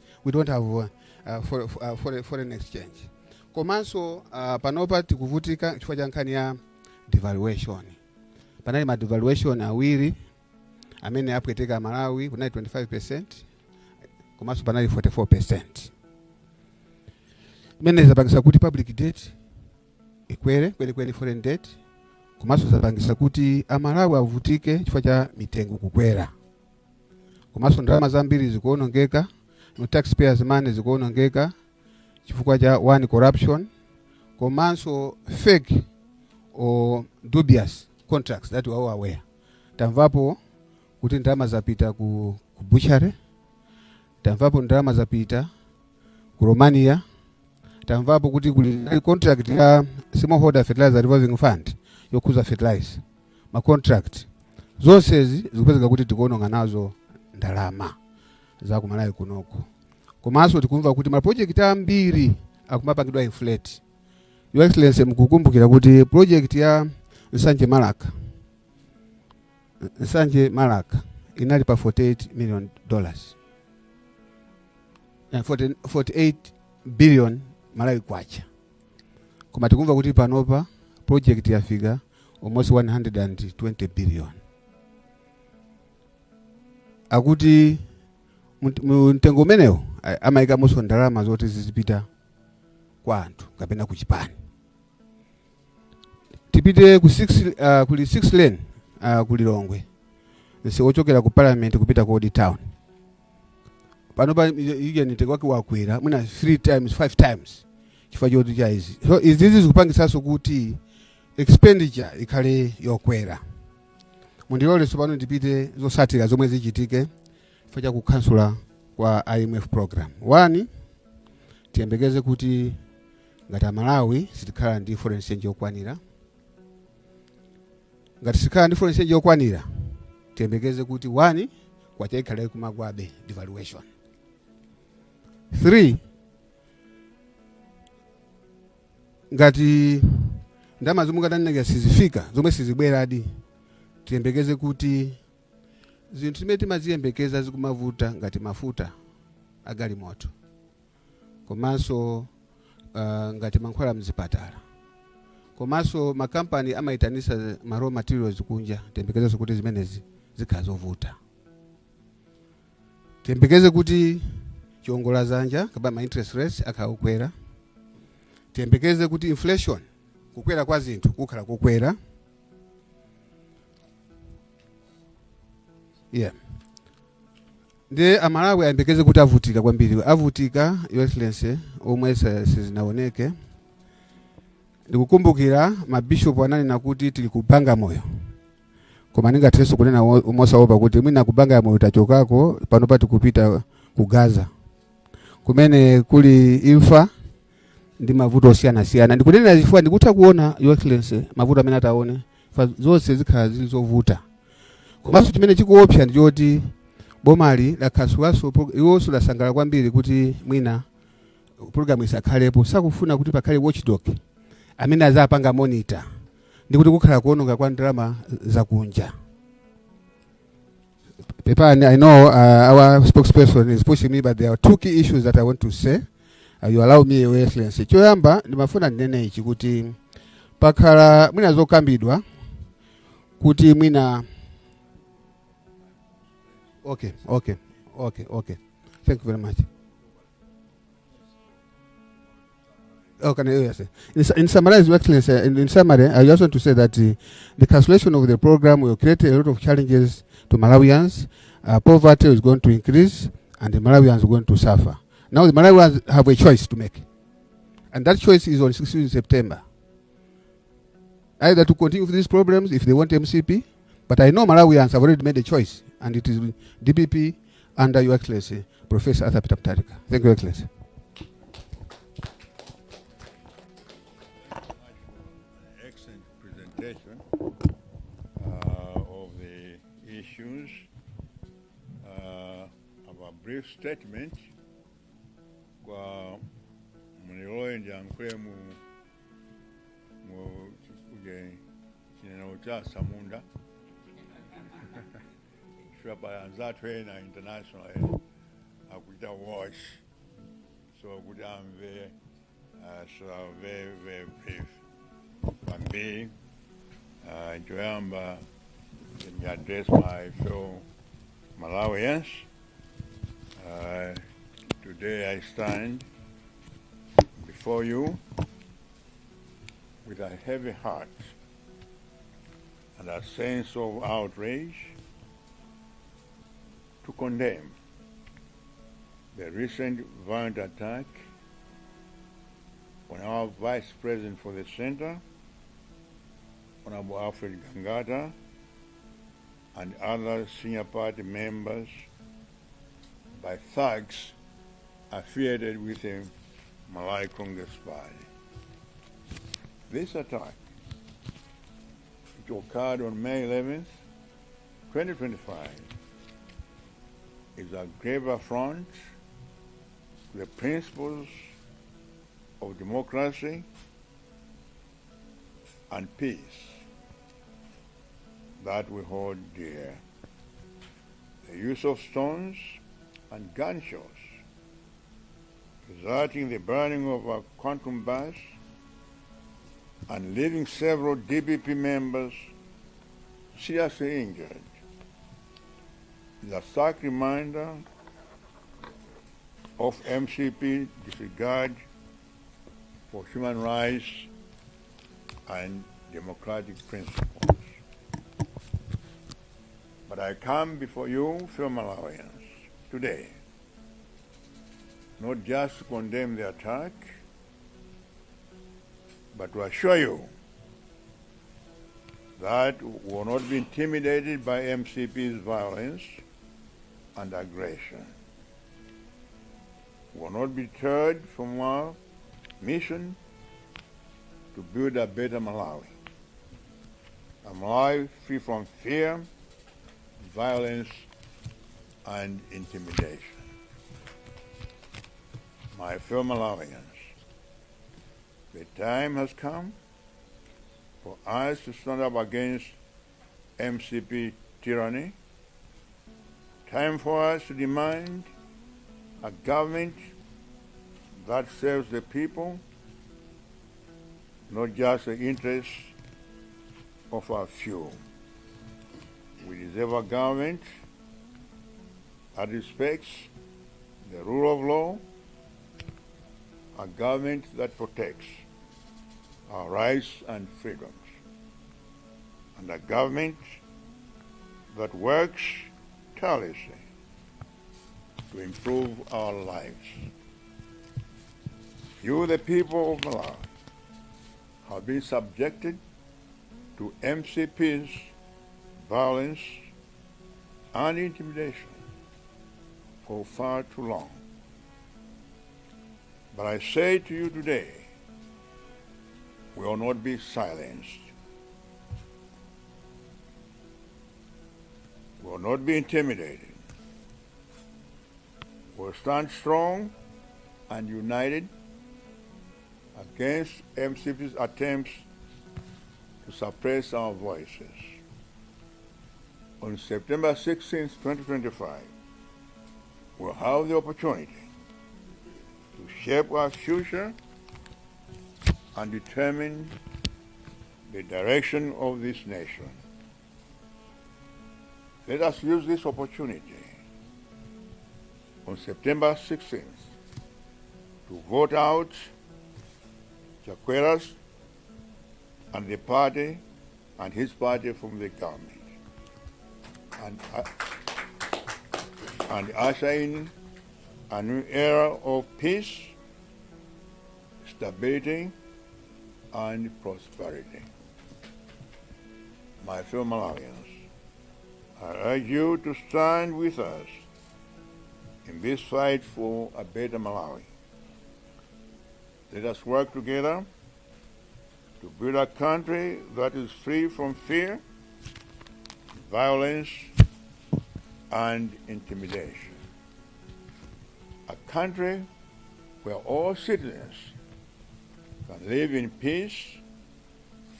foreign exchange. Komanso panopa tikuvutika chifukwa cha nkhani ya devaluation. Panali ma devaluation awiri amene apweteka Malawi: kunali 25% komanso panali 44%, imene zapangisa kuti public debt ikwere kwenikweni, foreign debt, komanso zapangisa kuti Amalawi avutike chifukwa cha mitengo kukwera, komanso ndalama zambiri zikuonongeka, no taxpayers' money zikuonongeka chifukwa cha one, corruption, komanso fake or dubious contracts that we are all aware. Tamvapo kuti ndalama zapita ku butchery, tamvapo ndalama zapita ku Romania, tamvapo kuti kuli contract ya Smallholder Fertilizer Revolving Fund yokhuza fertilizer, ma contract zonsezi zikupezeka kuti tikuononga nazo ndalama za kumalawi kunoko. Komanso tikumva kuti ma project ambiri akumapangidwa inflate. Your Excellency, mukukumbukira kuti project ya Nsanje Malaka, Nsanje Malaka inali pa $48 million, 40, 48 billion Malawi kwacha, koma tikumva kuti panopa project yafika almost 120 billion. Akuti mu mtengo umenewo amayikamonso ndalama zoti zizipita kwa anthu kapena ku chipani. Tipite ku kuli 6 lane ku Lilongwe, msewu ochokera ku Parliament kupita ku Old Town. Pano pa ije mtengo wake wakwera mwina 3 times, 5 times chifukwa choti cha izi. So izizi zikupangisanso kuti expenditure ikhale yokwera. Mundilole tsopano ndipite zotsatira zomwe zichitike chifukwa cha kukhansula kwa IMF program. One, tiyembekeze kuti ngati Amalawi sitikhala ndi foreign exchange yokwanira. Ngati sitikhala ndi foreign exchange yokwanira, tiyembekeze kuti one, kwacha ikhale kumagwabe, devaluation. Three, ngati ndalama zomwe ngataneneka sizifika, zomwe sizibweradi, tiyembekeze kuti zinthu zimene timaziyembekeza zikumavuta ngati mafuta agalimoto, komanso ngati mankhwala mzipatala, komanso makampani amayitanisa ma raw materials kunja, tiyembekezenso kuti zimenezi zikhala zovuta. Tiyembekeze kuti chiongolazanja kapena ma interest rates akhala kukwera. Tiyembekeze kuti inflation, kukwera kwa zinthu, kukhala kukwera. Yeah, ndi Amalawi ayembekeze kuti avutika kwambiri, avutika, Your Excellency, omwe sizinaoneke. Ndikukumbukira mabishopu ananena kuti tili ku Bagamoyo, koma ndingathenso kunena mosaopa kuti mwina ku Bagamoyo tachokako, pano pati kupita ku Gaza kumene kuli imfa ndi mavuto osiyanasiyana. Ndikunena chifukwa ndikutha kuona, Your Excellency, mavuto amene ataone. Fa zonse zikhala zili zovuta. Komanso chimene chikuopsa ndi choti bomali lakhasulanso, iwonso lasangalala kwambiri kuti mwina program isakhalepo. Sakufuna kuti pakhale watchdog amene azapanga monitor, ndi kuti kukhala kuononga kwa ndalama zakunja. Pepani, I know our spokesperson is pushing me, but there are two key issues that I want to say. You allow me, Your Excellency. Choyamba ndimafuna ndinene ichi, kuti pakhala mwina zokambidwa kuti mwina, okay, thank you very much. Oh, can I, yes. In summarize, Your Excellency, in summary, I just want to say that the cancellation of the program will create a lot of challenges to Malawians. Poverty is going to increase, and the Malawians are going to suffer. Now, the Malawians have a choice to make, and that choice is on 16 September. Either to continue with these problems if they want MCP, but I know Malawians have already made a choice, and it is DPP under Your Excellency, Professor Arthur Peter Mutharika. Thank you, Your Excellency. Excellent presentation of the issues. Of a brief statement kwa munilole ndiyankhule mu uje chinenero cha atsamunda, chifukwa pali anzathu ena international ena akuchita watch, so kuti amve, so very very brief kwambiri. Choyamba, let me address my fellow Malawians. Today I stand before you with a heavy heart and a sense of outrage to condemn the recent violent attack on our Vice President for the Center, Honorable Alfred Gangata, and other senior party members by thugs affiliated with the Malawi Congress Party. This attack, which occurred on May 11th, 2025, is a grave affront to the principles of democracy and peace that we hold dear. The use of stones and gunshots, resulting in the burning of a quantum bus and leaving several DPP members seriously injured, is a stark reminder of MCP disregard for human rights and democratic principles. But I come before you, fellow Malawians, today, not just to condemn the attack, but to assure you that we will not be intimidated by MCP's violence and aggression. We will not be deterred from our mission to build a better Malawi. A Malawi free from fear, violence, and intimidation. My fellow Malawians, the time has come for us to stand up against MCP tyranny. Time for us to demand a government that serves the people, not just the interests of a few. We deserve a government that respects the rule of law, a government that protects our rights and freedoms, and a government that works tirelessly to improve our lives. You, the people of Malawi, have been subjected to MCP's violence and intimidation for far too long. But I say to you today, we will not be silenced. Will not be intimidated. Will stand strong and united against MCP's attempts to suppress our voices. On September 16, 2025, we'll have the opportunity to shape our future and determine the direction of this nation. Let us use this opportunity on September 16th to vote out Chakwera and the party and his party from the government and usher in a new era of peace, stability, and prosperity. My fellow Malawians, I urge you to stand with us in this fight for a better Malawi. Let us work together to build a country that is free from fear, violence, and intimidation. A country where all citizens can live in peace,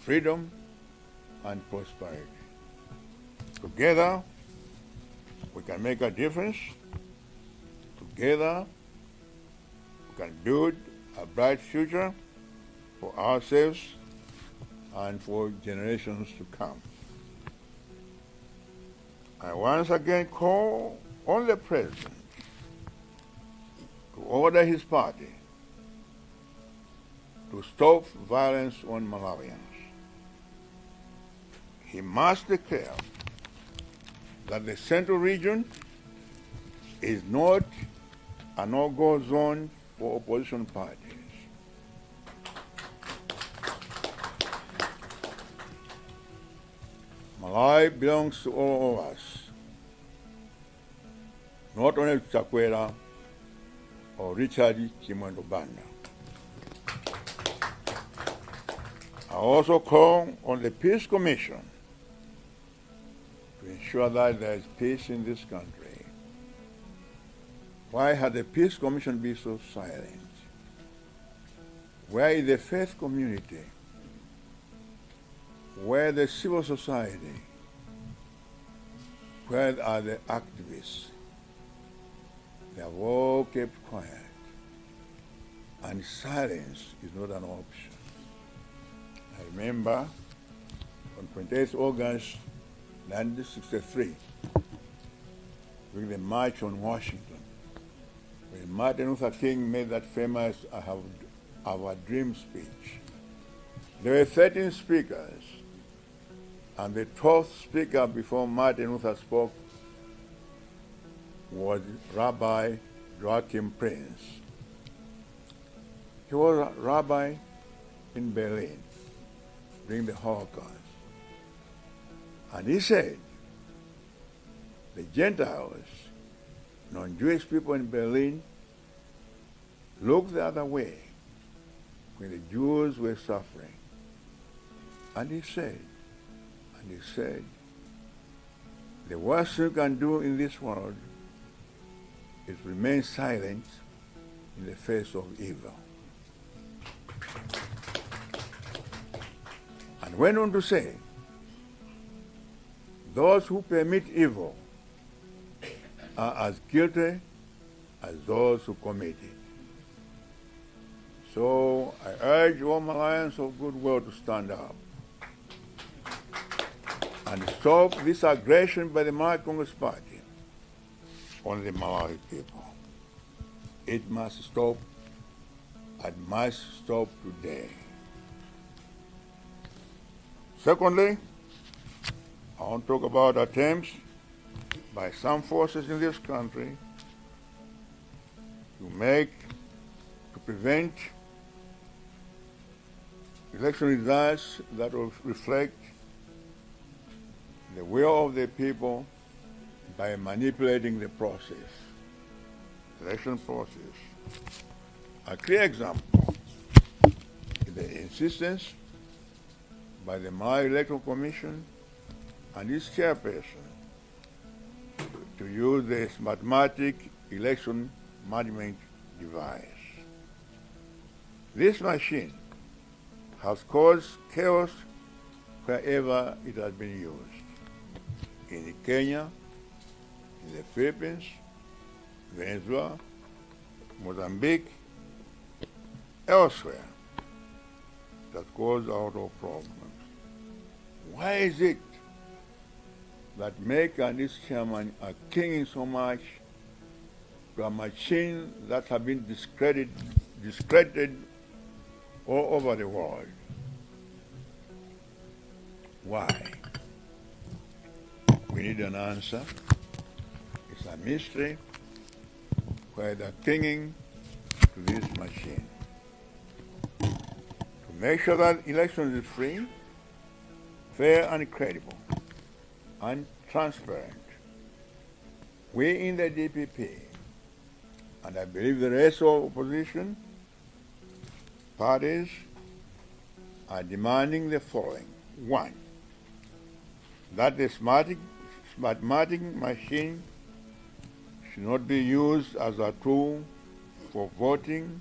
freedom, and prosperity. Together, we can make a difference. Together, we can build a bright future for ourselves and for generations to come. I once again call on the President to order his party to stop violence on Malawians. He must declare that the Central Region is not a no-go zone for opposition parties. Malawi belongs to all of us, not only to Chakwera or Richard Chimwendo Banda. I also call on the Peace Commission to ensure that there is peace in this country. Why had the Peace Commission been so silent? Where is the faith community? Where the civil society? Where are the activists? They have all kept quiet. And silence is not an option. I remember on 28th August 1963, during the March on Washington, when Martin Luther King made that famous "I have a Dream" speech. There were 13 speakers, and the 12th speaker before Martin Luther spoke was Rabbi Joachim Prinz. He was a rabbi in Berlin during the Holocaust. And he said, the Gentiles, non-Jewish people in Berlin, looked the other way when the Jews were suffering. And he said, the worst you can do in this world is remain silent in the face of evil. And went on to say, those who permit evil are as guilty as those who commit it. So I urge all Malawians of goodwill to stand up and stop this aggression by the Malawi Congress Party on the Malawi people. It must stop. It must stop today. Secondly, I want to talk about attempts by some forces in this country to prevent election results that will reflect the will of the people by manipulating the process, election process. A clear example is the insistence by the Malawi Electoral Commission and its chairperson, to use the Smartmatic election management device. This machine has caused chaos wherever it has been used. In Kenya, in the Philippines, Venezuela, Mozambique, elsewhere, that caused a lot of problems. Why is it that MEC and its chairman are clinging so much to a machine that have been discredited all over the world? Why? We need an answer. It's a mystery why they're clinging to this machine. To make sure that elections is free, fair and credible, and transparent, we in the DPP, and I believe the rest of opposition parties, are demanding the following. One, that the Smartmatic machine should not be used as a tool for voting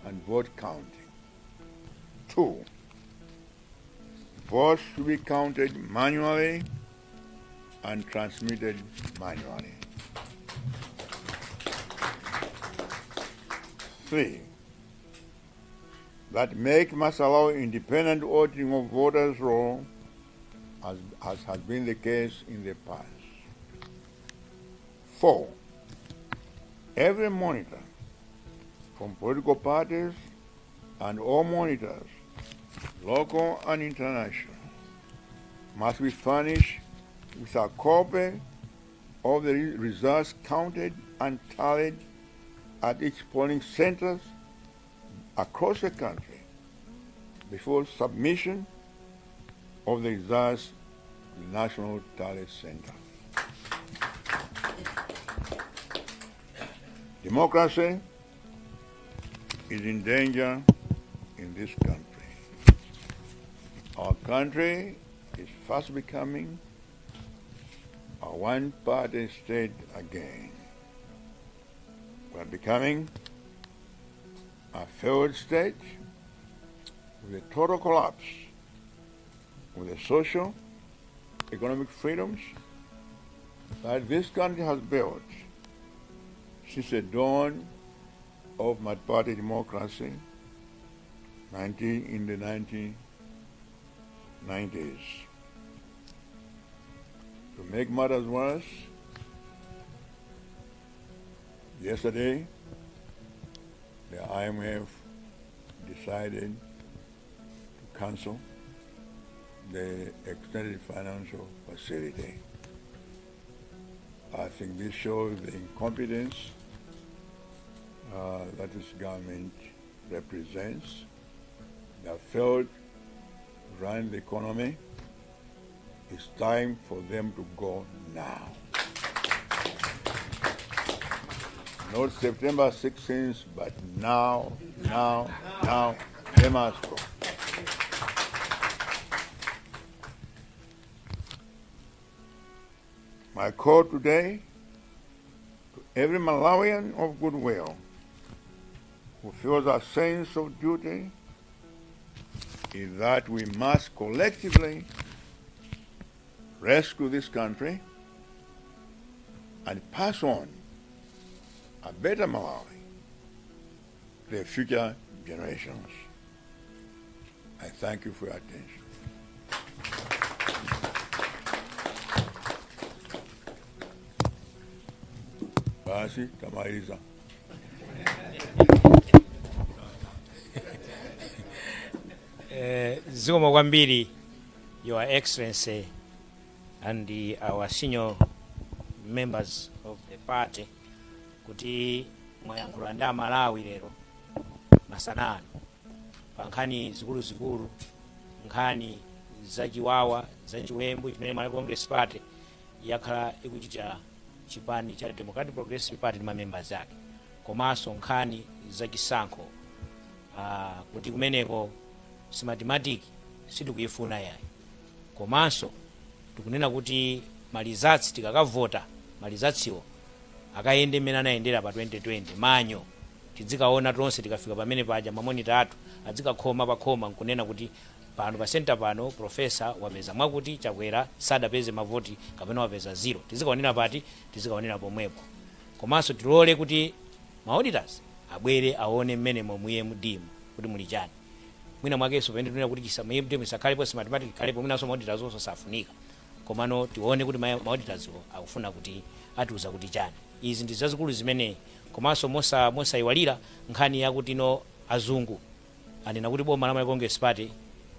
and vote counting. Two, votes should be counted manually and transmitted manually. Three, that MEC must allow independent auditing of voters' roll, as has been the case in the past. Four, every monitor from political parties and all monitors, local and international, must be furnished with a copy of the results counted and tallied at each polling centers across the country before submission of the results to the National Tally Center. Democracy is in danger in this country. Our country is fast becoming a one-party state again. We are becoming a failed state with a total collapse of the social, economic freedoms that this country has built since the dawn of multi-party democracy in the 1990s. To make matters worse, yesterday, the IMF decided to cancel the extended financial facility. I think this shows the incompetence that this government represents. They have failed to run the economy. It's time for them to go now. Not September 16th, but now, now, now, they must go. My call today to every Malawian of goodwill who feels a sense of duty is that we must collectively rescue this country and pass on a better Malawi to the future generations. I thank you for your attention. Basi, tamaliza. Zikomo kwambiri, Your Excellency and our senior members of the party, kuti mwayankhula ndi Amalawi lero masana ano pa nkhani zikuluzikulu, nkhani zachiwawa, zachiwembu chimene Malawi Congress Party yakhala ikuchita, chipani cha Democratic Progressive Party ndi mamembers ake, komanso nkhani zachisankho, kuti kumeneko Smartmatic sitikuyifuna yayi, komanso tikunena kuti ma results tikakavota ma Ma results wo akayende mmene anayendera pa 2020 manyo tidzikaona tonse tikafika pamene paja, ma monitor athu adzikakhoma pakhoma nkunena kuti pano pa center pano professor wapeza mwakuti, Chakwera sadapeze mavoti kapena wapeza zero. Tizikaonera pati? Tizikaonera pomwepo. Komanso tilole kuti ma auditors abwere aone mmene momwe EMD kuti muli chani. Mwina mwakenso pamene tinena kuti chisa EMD isakhalepo, Smartmatic ikhalepo, mwinanso ma auditors onso safunika, komano tione kuti ma auditors wo akufuna kuti atiuza kuti chani. Izi ndi zazikulu zimene, komanso mosayiwalira nkhani yakuti no azungu anena kuti boma la Malawi Congress Party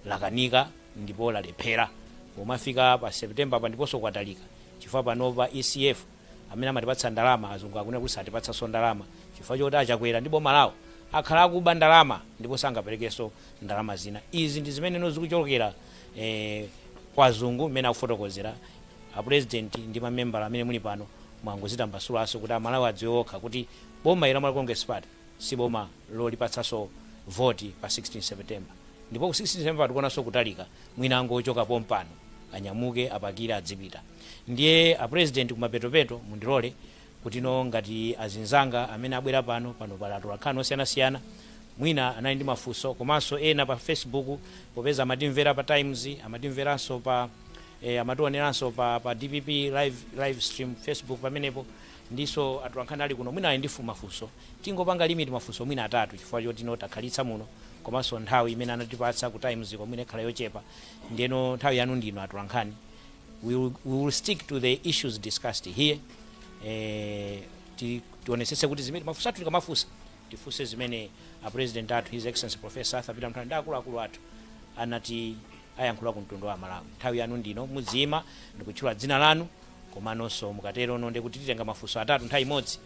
lakanika ndipo lalephera pomafika pa September pa, ndiponso kwatalika, chifukwa panopa ECF amene amatipatsa ndalama, azungu akunena kuti satipatsanso ndalama chifukwa choti aChakwera ndi boma lawo akhala akuba ndalama ndipo sangaperekenso ndalama zina. Izi ndi zimene no zikuchokera kwa azungu mmene akufotokozera. A president ndi mamembala amene muli pano, mwangozitambasulanso kuti Amalawi adziwe okha kuti boma la Malawi Congress Party si boma lolipatsanso voti pa 16 September. Ndipo ku 16 September tikuonanso kutalika, mwina angochoka pompano, anyamuke, apakire, adzipita. Ndiye a president, kumapetopeto mundilole kuti no ngati azinzanga amene abwera pano, pano pali atolankhani osiyanasiyana, mwina anali ndi mafunso, komanso ena pa Facebook, popeza amatimvera pa Times, amatimveranso pa amationeranso pa DPP live stream Facebook pamenepo, ndiso atolankhani ali kuno, mwina ali ndi mafunso. Tingopanga limit mafunso mwina atatu, chifukwa choti no takhalitsa muno, komanso nthawi imene anatipatsa ku Times ko mwina ikhala yochepa. Ndiyeno nthawi yanu ndino atolankhani. We will stick to the issues discussed here. Tionetsetse kuti zimene mafunso athu tikamafunsa, tifunse zimene a president athu, His Excellency Professor Arthur Peter Mutharika, ndi akuluakulu athu anati ayankhula ku mtundu wa Malawi. Nthawi yanu ndino, mudziyima ndikutchula dzina lanu, komanonso mukatero nonde kuti titenga mafunso atatu nthawi imodzi,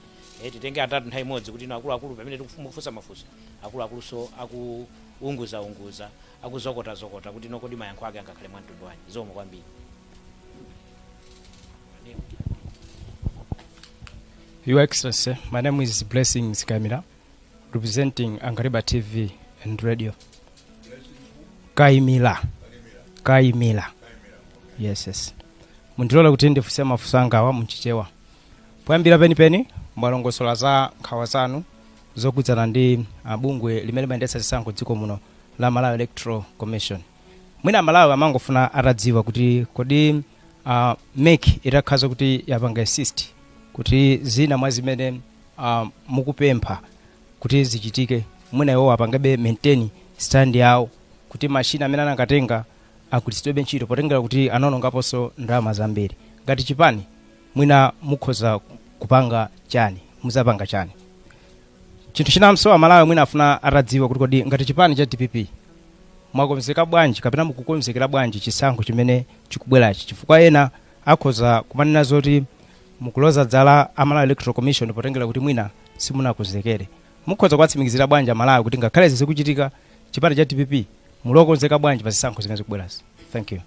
titenge atatu nthawi imodzi, kuti ino akuluakulu pamene tikufunsa mafunso, akuluakuluso akuunguzaunguza, akuzokotazokota kuti no kodi mayankho ake angakhale mwa mtundu wanji. Zikomo kwambiri. Your Excellency, my name is Blessings Kaimira, representing Angariba TV and Radio. Kaimira. Kaimira. Yes. Mundilole kuti ndifunse mafunso angawa mchichewa. Poyambira penipeni, mwalongosola za nkhawa zanu zokhudzana ndi bungwe limene limayendetsa zisankho dziko muno la Malawi Electoral Commission. Mwina Malawi amangofuna atadziwa kuti kodi MEC itakhaza kuti yapanga insist kuti zina mwa zimene mukupempha kuti zichitike, mwina iwo apangabe maintain stand yawo kuti machine amene anakatenga agwiritsidwebe ntchito, potengera kuti anaonongaponso ndalama zambiri, ngati chipani mwina mukhoza kupanga chani, muzapanga chani? Chinthu chinanso, Amalawi mwina afuna atadziwa kuti kodi ngati chipani cha DPP mwakonzeka bwanji kapena mukukonzekera bwanji chisankho chimene chikubwerachi, chifukwa ena akhoza kumanena zoti mukuloza dzala a Malawi Electoral Commission potengera kuti mwina simunakonzekere. Mukhoza kuwatsimikizira bwanji Amalawi kuti ngakhale zikuchitika, chipani cha DPP mulokonzeka bwanji pa zisankho zimene zikubwerazi? Thank you.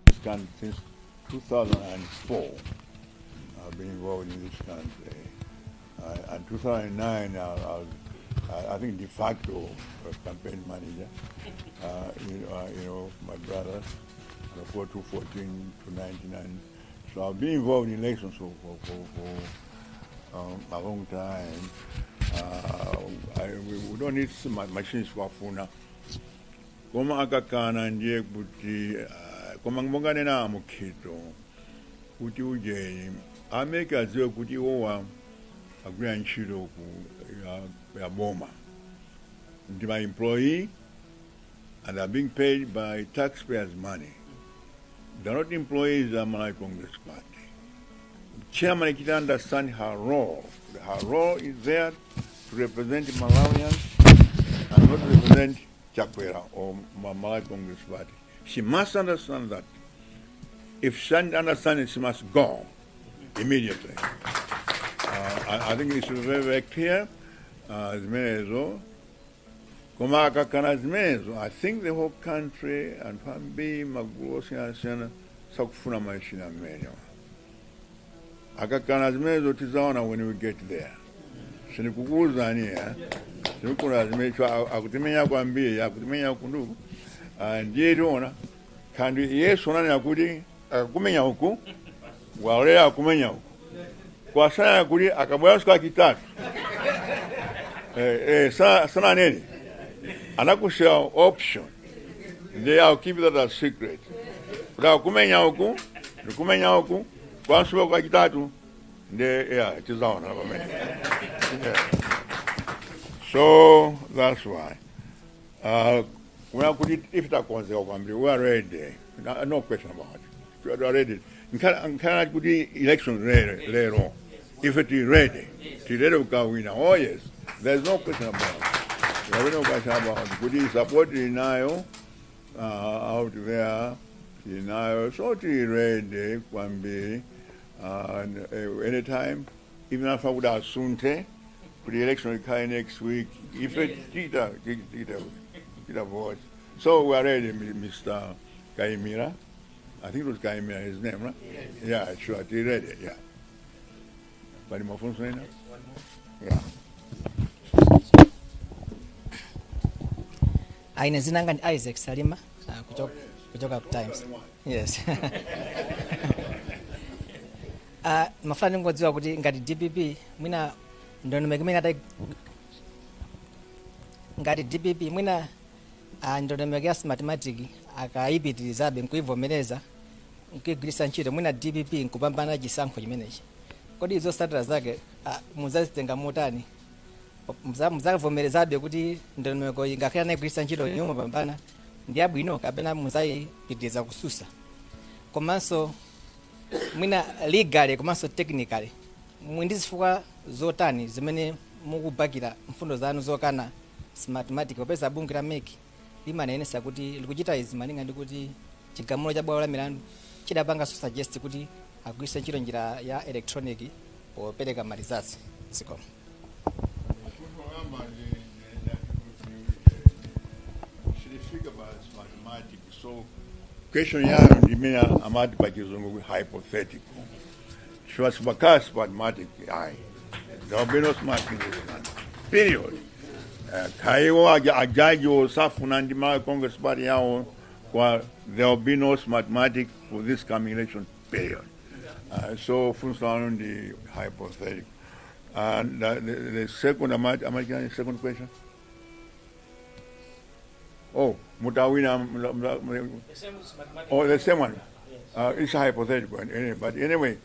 This country since 2004. I've been involved in this country. And 2009, I think de facto campaign manager. My brother, and of course, 214 to 99. So I've been involved in elections for a long time. We don't need some machines wafuna, koma akakana ndiye kuti koma monganena amukhito kuti ujeni a MEC adziwe kuti iwowa agwira ntchito ku ya boma, ndi ma employee and are being paid by taxpayers' money. They're not employees of Malawi Congress Party. Chairman can understand her role. Her role is there to represent Malawians and not represent Chakwera or Malawi Congress Party. She must understand that. If she doesn't understand it, she must go immediately. I think it's very, very clear. Zimenezo. Koma akakana zimenezo, I think the whole country and ambiri magulu osiyanasiyana sakufuna machine amenewa. Akakana zimenezo, tizaona when we get there. Sindikukuuzani ya sindikuna zimenezo, akutimenya kwambiri, akutimenya kunduku. Ah, ndiye tiona kandi Yesu ananena kuti akakumenya uku, walera akumenya uku, kwasana kuti akabweranso kachitatu, sananene, anakusiya option. Ndiye I'll keep that a secret, kuti akumenya uku, ndikumenya uku, kwanso kachitatu, ndiye yeah, tizaona pamene, yeah. So that's why kuna kuti if takonzeka kwambiri, we are ready, no question about it, we are ready. Nkhala kuti election lero lero, if it is ready, tili ready kukawina. Oh yes, there's no question about it. There is no question about it kuti support inayo out there inayo, so tili ready kwambiri. And anytime, even if akuti asunthe kuti election ikhale next week, ife tita tita tita vote. So we are ready. Mr. Kaimira, I think it was Kaimira his name, right? Yeah, sure, tili ready, yeah. Pali mafunso ena? Yeah. Ine dzina langa ndi Isaac Salima, kuchoka ku Times. Yes. Mafuna ndingodziwa kuti ngati DPP mwina ndondomeko imene ngati DPP mwina ndondomeko ya Smartmatic akayipitirizabe nkuivomereza, nkuigwiritsa ntchito, mwina DPP nkupambana chisankho chimenechi, kodi zotsatira zake muzazitenga motani? Muzavomerezabe kuti ndondomeko iyi, ngakhale anayigwiritsa ntchito yomwe pambana, ndi yabwino, kapena muzayipitiriza kususa? Komanso mwina legally komanso technically, muli ndi zifukwa zotani zimene mukubakira mfundo zanu zokana Smartmatic, popeza bungwe la MEC limanenesa kuti likuchita izi malinga ndi kuti chigamulo cha bwalo la milandu chidapanganso suggest kuti agwiritse ntchito njira ya electronic popereka ma results? Zikomo. Kuyamba silifika pa Smartmatic, so question yanu ndimene amati pa Chizungu hypothetical. Sure, sipakhala Smartmatic ayi. There will be no smart in this country, period. Khaiwo ajaji osafuna ndi ma Congress Party yawo kwa, there will be no Smartmatic for this coming election, period. So funso lanu ndi hypothetical. And the second, amati second question? Oh, mutawina, oh, the same one. It's a hypothetical, anyway, but anyway,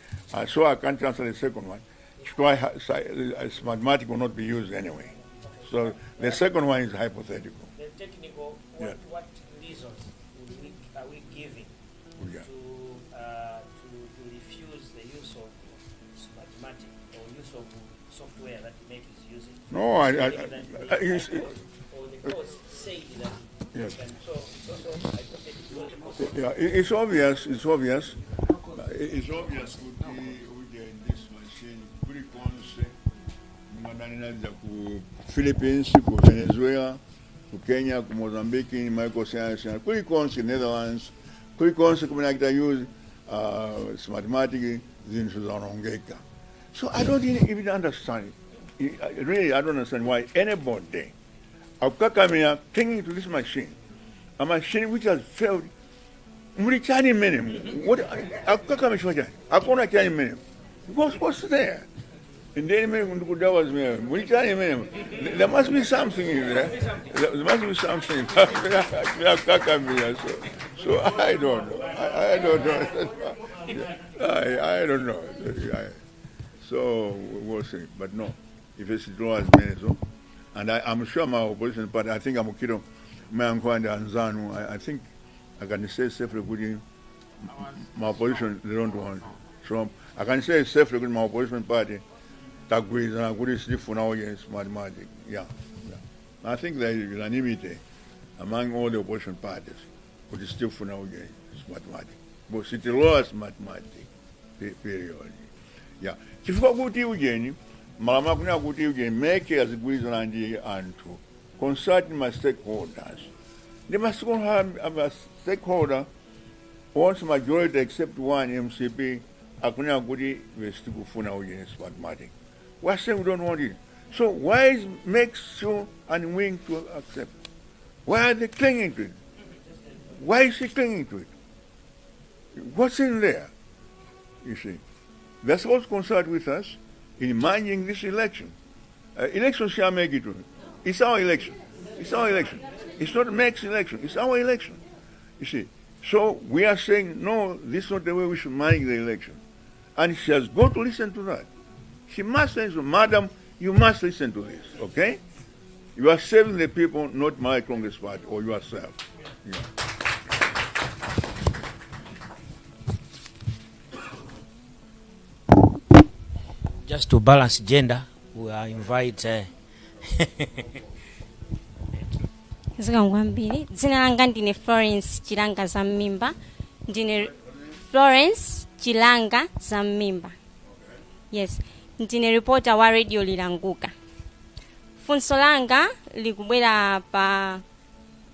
so I can't answer the second one. Smartmatic will not be used anyway. So the second one is hypothetical. The technical, what, what reasons are we giving to refuse the use of Smartmatic or use of software that MEC is using? No, Or the courts say that can, so hypothetical. The courts Yeah, it's obvious, it's obvious. It's obvious kuti uje this machine kulikonse mwadanena ku Philippines, ku Venezuela, ku Kenya, ku Mozambique, maiko siyana kulikonse, Netherlands, kulikonse kumene akita use Smartmatic, zinthu zaonongeka. So I don't even understand it. Really, I don't understand why anybody akukakamira clinging to this machine, a machine which has failed. Muli chani mmene? What akukakamishwa chani? Akuona chani mmene? What's there? Ndiye imene ndikudawa zimene muli chani mmene? There must be something in there. There must be something akukakamira. So I don't know. I don't know. I don't know. So we'll see. But no, if it's draw zimenezo, and I'm sure my opposition party, I think I'm kidding, mayankhula ndi anzanu, I think I can say safely kuti my opposition, they don't want. So I can say safely kuti my opposition party tagwirizana kuti sitifuna audience Smartmatic. Yeah. I think there is unanimity among all the opposition parties. Kuti sitifuna uje Smartmatic, bo sitilola Smartmatic, period. Yeah, chifukwa kuti ujeni malamulo akunena kuti ujeni MEC azigwirizana ndi anthu, consult ma stakeholders, ndi ma stakeholder onse, majority except one, MCP, akunena kuti sitikufuna ujeni Smartmatic. We are saying we don't want it. So why is MEC so unwilling to accept? Why are they clinging to it? Why is he clinging to it? What's in there? You see, they're supposed to consult with us in managing this election. Election shall make it. It's our election. It's our election. It's not MEC's election. It's our election. You see. So we are saying, no, this is not the way we should manage the election. And she has got to listen to that. She must say, so, "Madam, you must listen to this, okay? You are serving the people, not my Congress Party or yourself." Yeah. Just to balance gender, we are invite Zikomo kwambiri. Dzina langa ndine Florence Chilanga Zammimba. Ndine Florence Chilanga Zammimba, yes. Ndine reporter wa Radio Lilanguka. Funso langa likubwera pa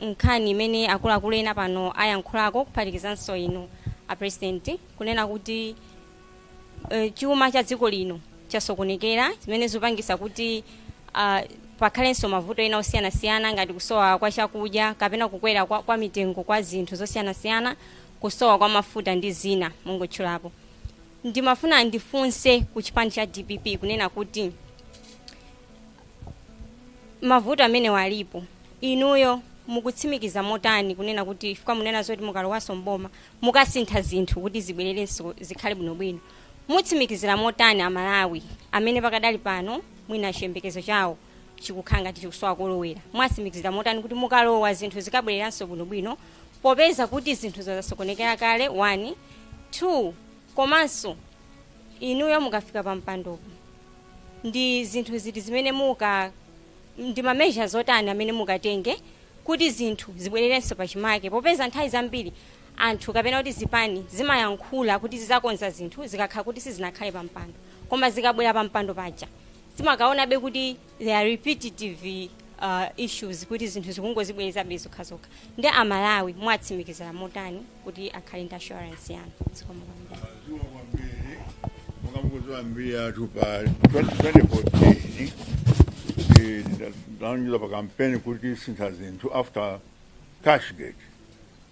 nkhani imene akuluakulu ena pano ayankhulako, kuphatikizanso inu a President, kunena kuti chuma cha dziko lino chasokonekera, zimene zikupangisa kuti pakhalenso mavuto ena osiyanasiyana ngati kusowa kwa chakudya kapena kukwera kwa mitengo kwa zinthu zosiyanasiyana, kusowa kwa mafuta ndi zina mungotchulapo. Ndimafuna ndifunse ku chipani cha DPP kunena kuti mavuto amene walipo, inuyo mukutsimikiza motani kunena kuti, chifukwa munena zoti mukalowanso mboma mukasintha zinthu kuti zibwererenso zikhale bwinobwino, mutsimikizira motani Amalawi amene pakadali pano mwina chiyembekezo chawo chikukhala ngati chikusowa kolowera, mwatsimikizira motani kuti mukalowa zinthu zikabwereranso bwinobwino, popeza kuti zinthu zasokonekera kale? 1, 2. Komanso inuyo mukafika pa mpandopo, ndi zinthu ziti zimene muka ndi ma measures otani amene mukatenge kuti zinthu zibwererenso pachimake, popeza nthawi zambiri anthu kapena kuti zipani zimayankhula kuti zizakonza zinthu zikakhala kuti sizinakhale pa mpando, koma zikabwera pa mpando paja zimakaonabe kuti there are repetitive issues, kuti zinthu zikungozibwerezabe zokhazokha? Ndi Amalawi mwatsimikizira motani kuti akhale ndi assurance yanu? Zikomo kwambiri. Zikomo kwambiri. Monga mukudziwa mbiri yathu, pa 2014 tinalonjeza pa kampeni kuti tisintha zinthu after Cashgate,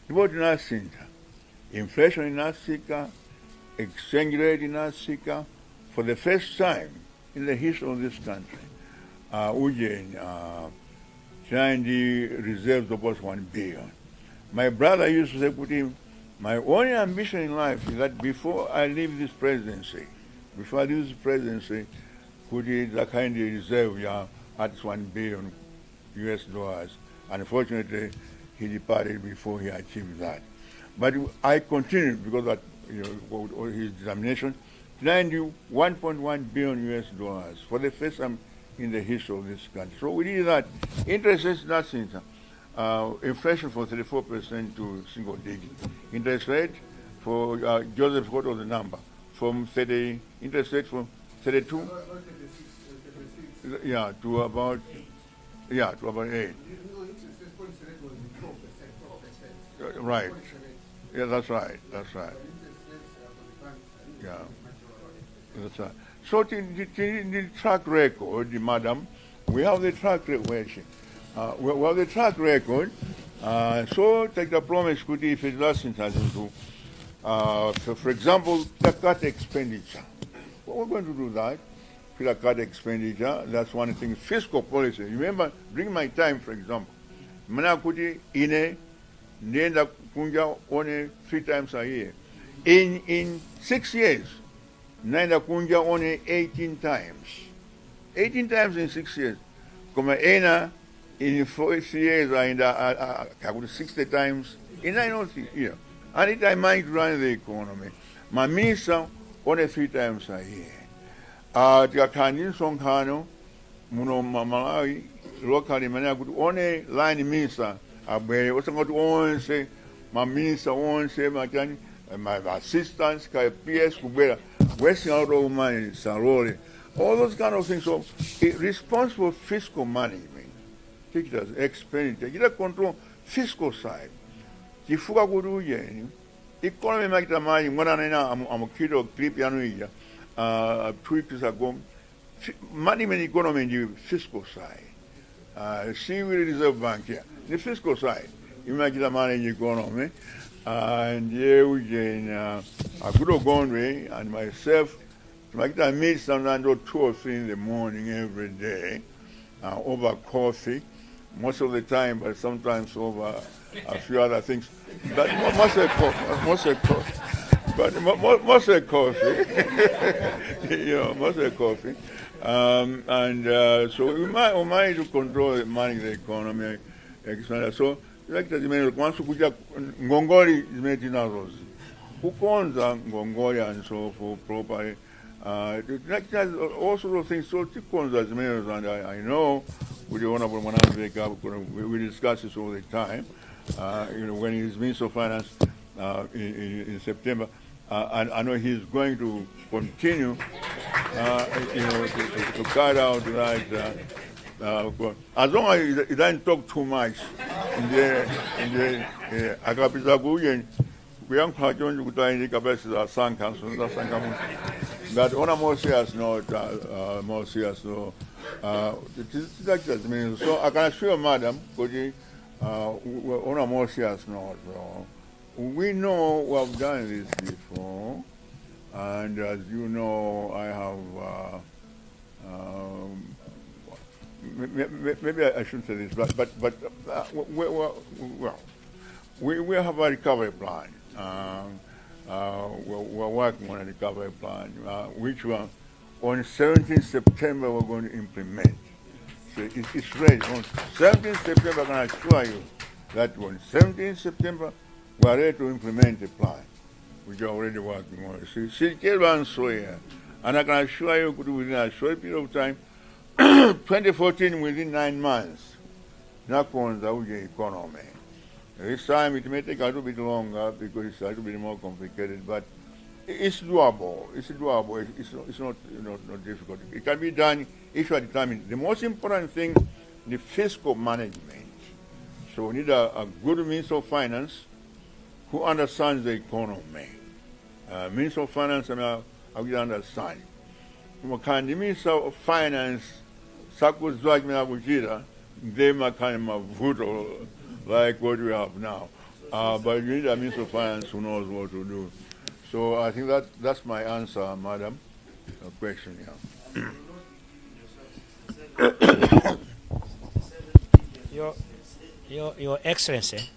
ndipo tinasintha. Inflation inasika, exchange rate inasika for the first time in the history of this country. Ujeni tinali ndi reserves of about 1 billion. My brother used to say kuti my only ambition in life is that before I leave this presidency, before I leave this presidency, kuti ndikhale ndi reserve ya at least 1 billion US dollars. Unfortunately, he departed before he achieved that. But I continued because that, all his determination. 1.1 billion US dollars for the first time in the history of this country. So we did that. Interest rates, nothing. Inflation from 34% to single digit. Interest rate for Joseph, what was the number? From 30, interest rate from 32, yeah, to about, yeah, to about 8. Right. Yeah, that's right. That's right. Yeah. That's right. So the track record, madam, we have the track record. Where is she? We have the track record. So take the promise kuti ife tilasintha zinthu. So for example, the cut expenditure. Well, we're going to do that. To cut expenditure, that's one thing. Fiscal policy. Remember, during my time, for example, mana kuti ine ndienda kunja only three times a year. In 6 years, naenda kunja only 18 times. 18 times in 6 years. Koma ena in 4 years aenda kakuti 60 times in 9 year. And it I might run the economy. My minister only three times a year. Tikakhala ndi msonkhano muno Malawi locally, imene kuti only line minister abwere, osangoti onse. Maminista onse, machani, my assistants, ka PS kubwera, wasting a lot of money, salary, all those kind of things. So responsible fiscal management, take it as expenditure, get a control fiscal side, chifukwa kuti ujeni economy imachita manage. Mwananena amukito clip yanu ija 2 weeks ago, management economy ndi fiscal side. See with the Reserve Bank here, the fiscal side imachita manage economy. Ndiye ujeni a Goodall Gondwe and myself timachita meet sometimes at 2 or 3 in the morning every day, over coffee most of the time, but sometimes over a few other things. But mostly coffee, mostly coffee. But mostly coffee, mostly coffee. And so we manage to control the manage the economy, etc. So like zimene komanso kuja ngongole zimene tinazozi, kukonza ngongole and so forth properly. All sorts of things. So tikonza zimenezo, and I know with the Honorable Mwanamveka, we discuss this all the time. When he's Minister of Finance in September, and I know he's going to continue to cut out that. As long as he doesn't talk too much, in the akapita kuye kuyankhula choncho kuti ali ndi capacity, asankha asankha munthu. But on a more serious note, more serious note, tidzachita zimenezo. So I can assure Madam kuti on a more serious note, we know we have done this before, and as you know, I have maybe I shouldn't say this, but well, we have a recovery plan. We're working on a recovery plan, which we are, on 17 September we're going to implement. So it's ready. On 17 September, I can assure you that on 17 September we are ready to implement the plan, which we are already working on. So, sitichedwanso, and I can assure you within a short period of time, 2014, within 9 months, tinakonza uje economy. This time it may take a little bit longer because it's a little bit more complicated, but it's doable. It's doable. It's not difficult. It can be done if you are determined. The most important thing, the fiscal management. So we need a good Minister of Finance who understands the economy. Minister of Finance, I mean, I will understand. Mukakhala Minister of Finance sakudziwa chimene akuchita, ndiye mumakhala mavuto like what we have now. But you need a Minister of Finance who knows what to do. So I think that that's my answer, madam. A question, yeah. Your Excellency,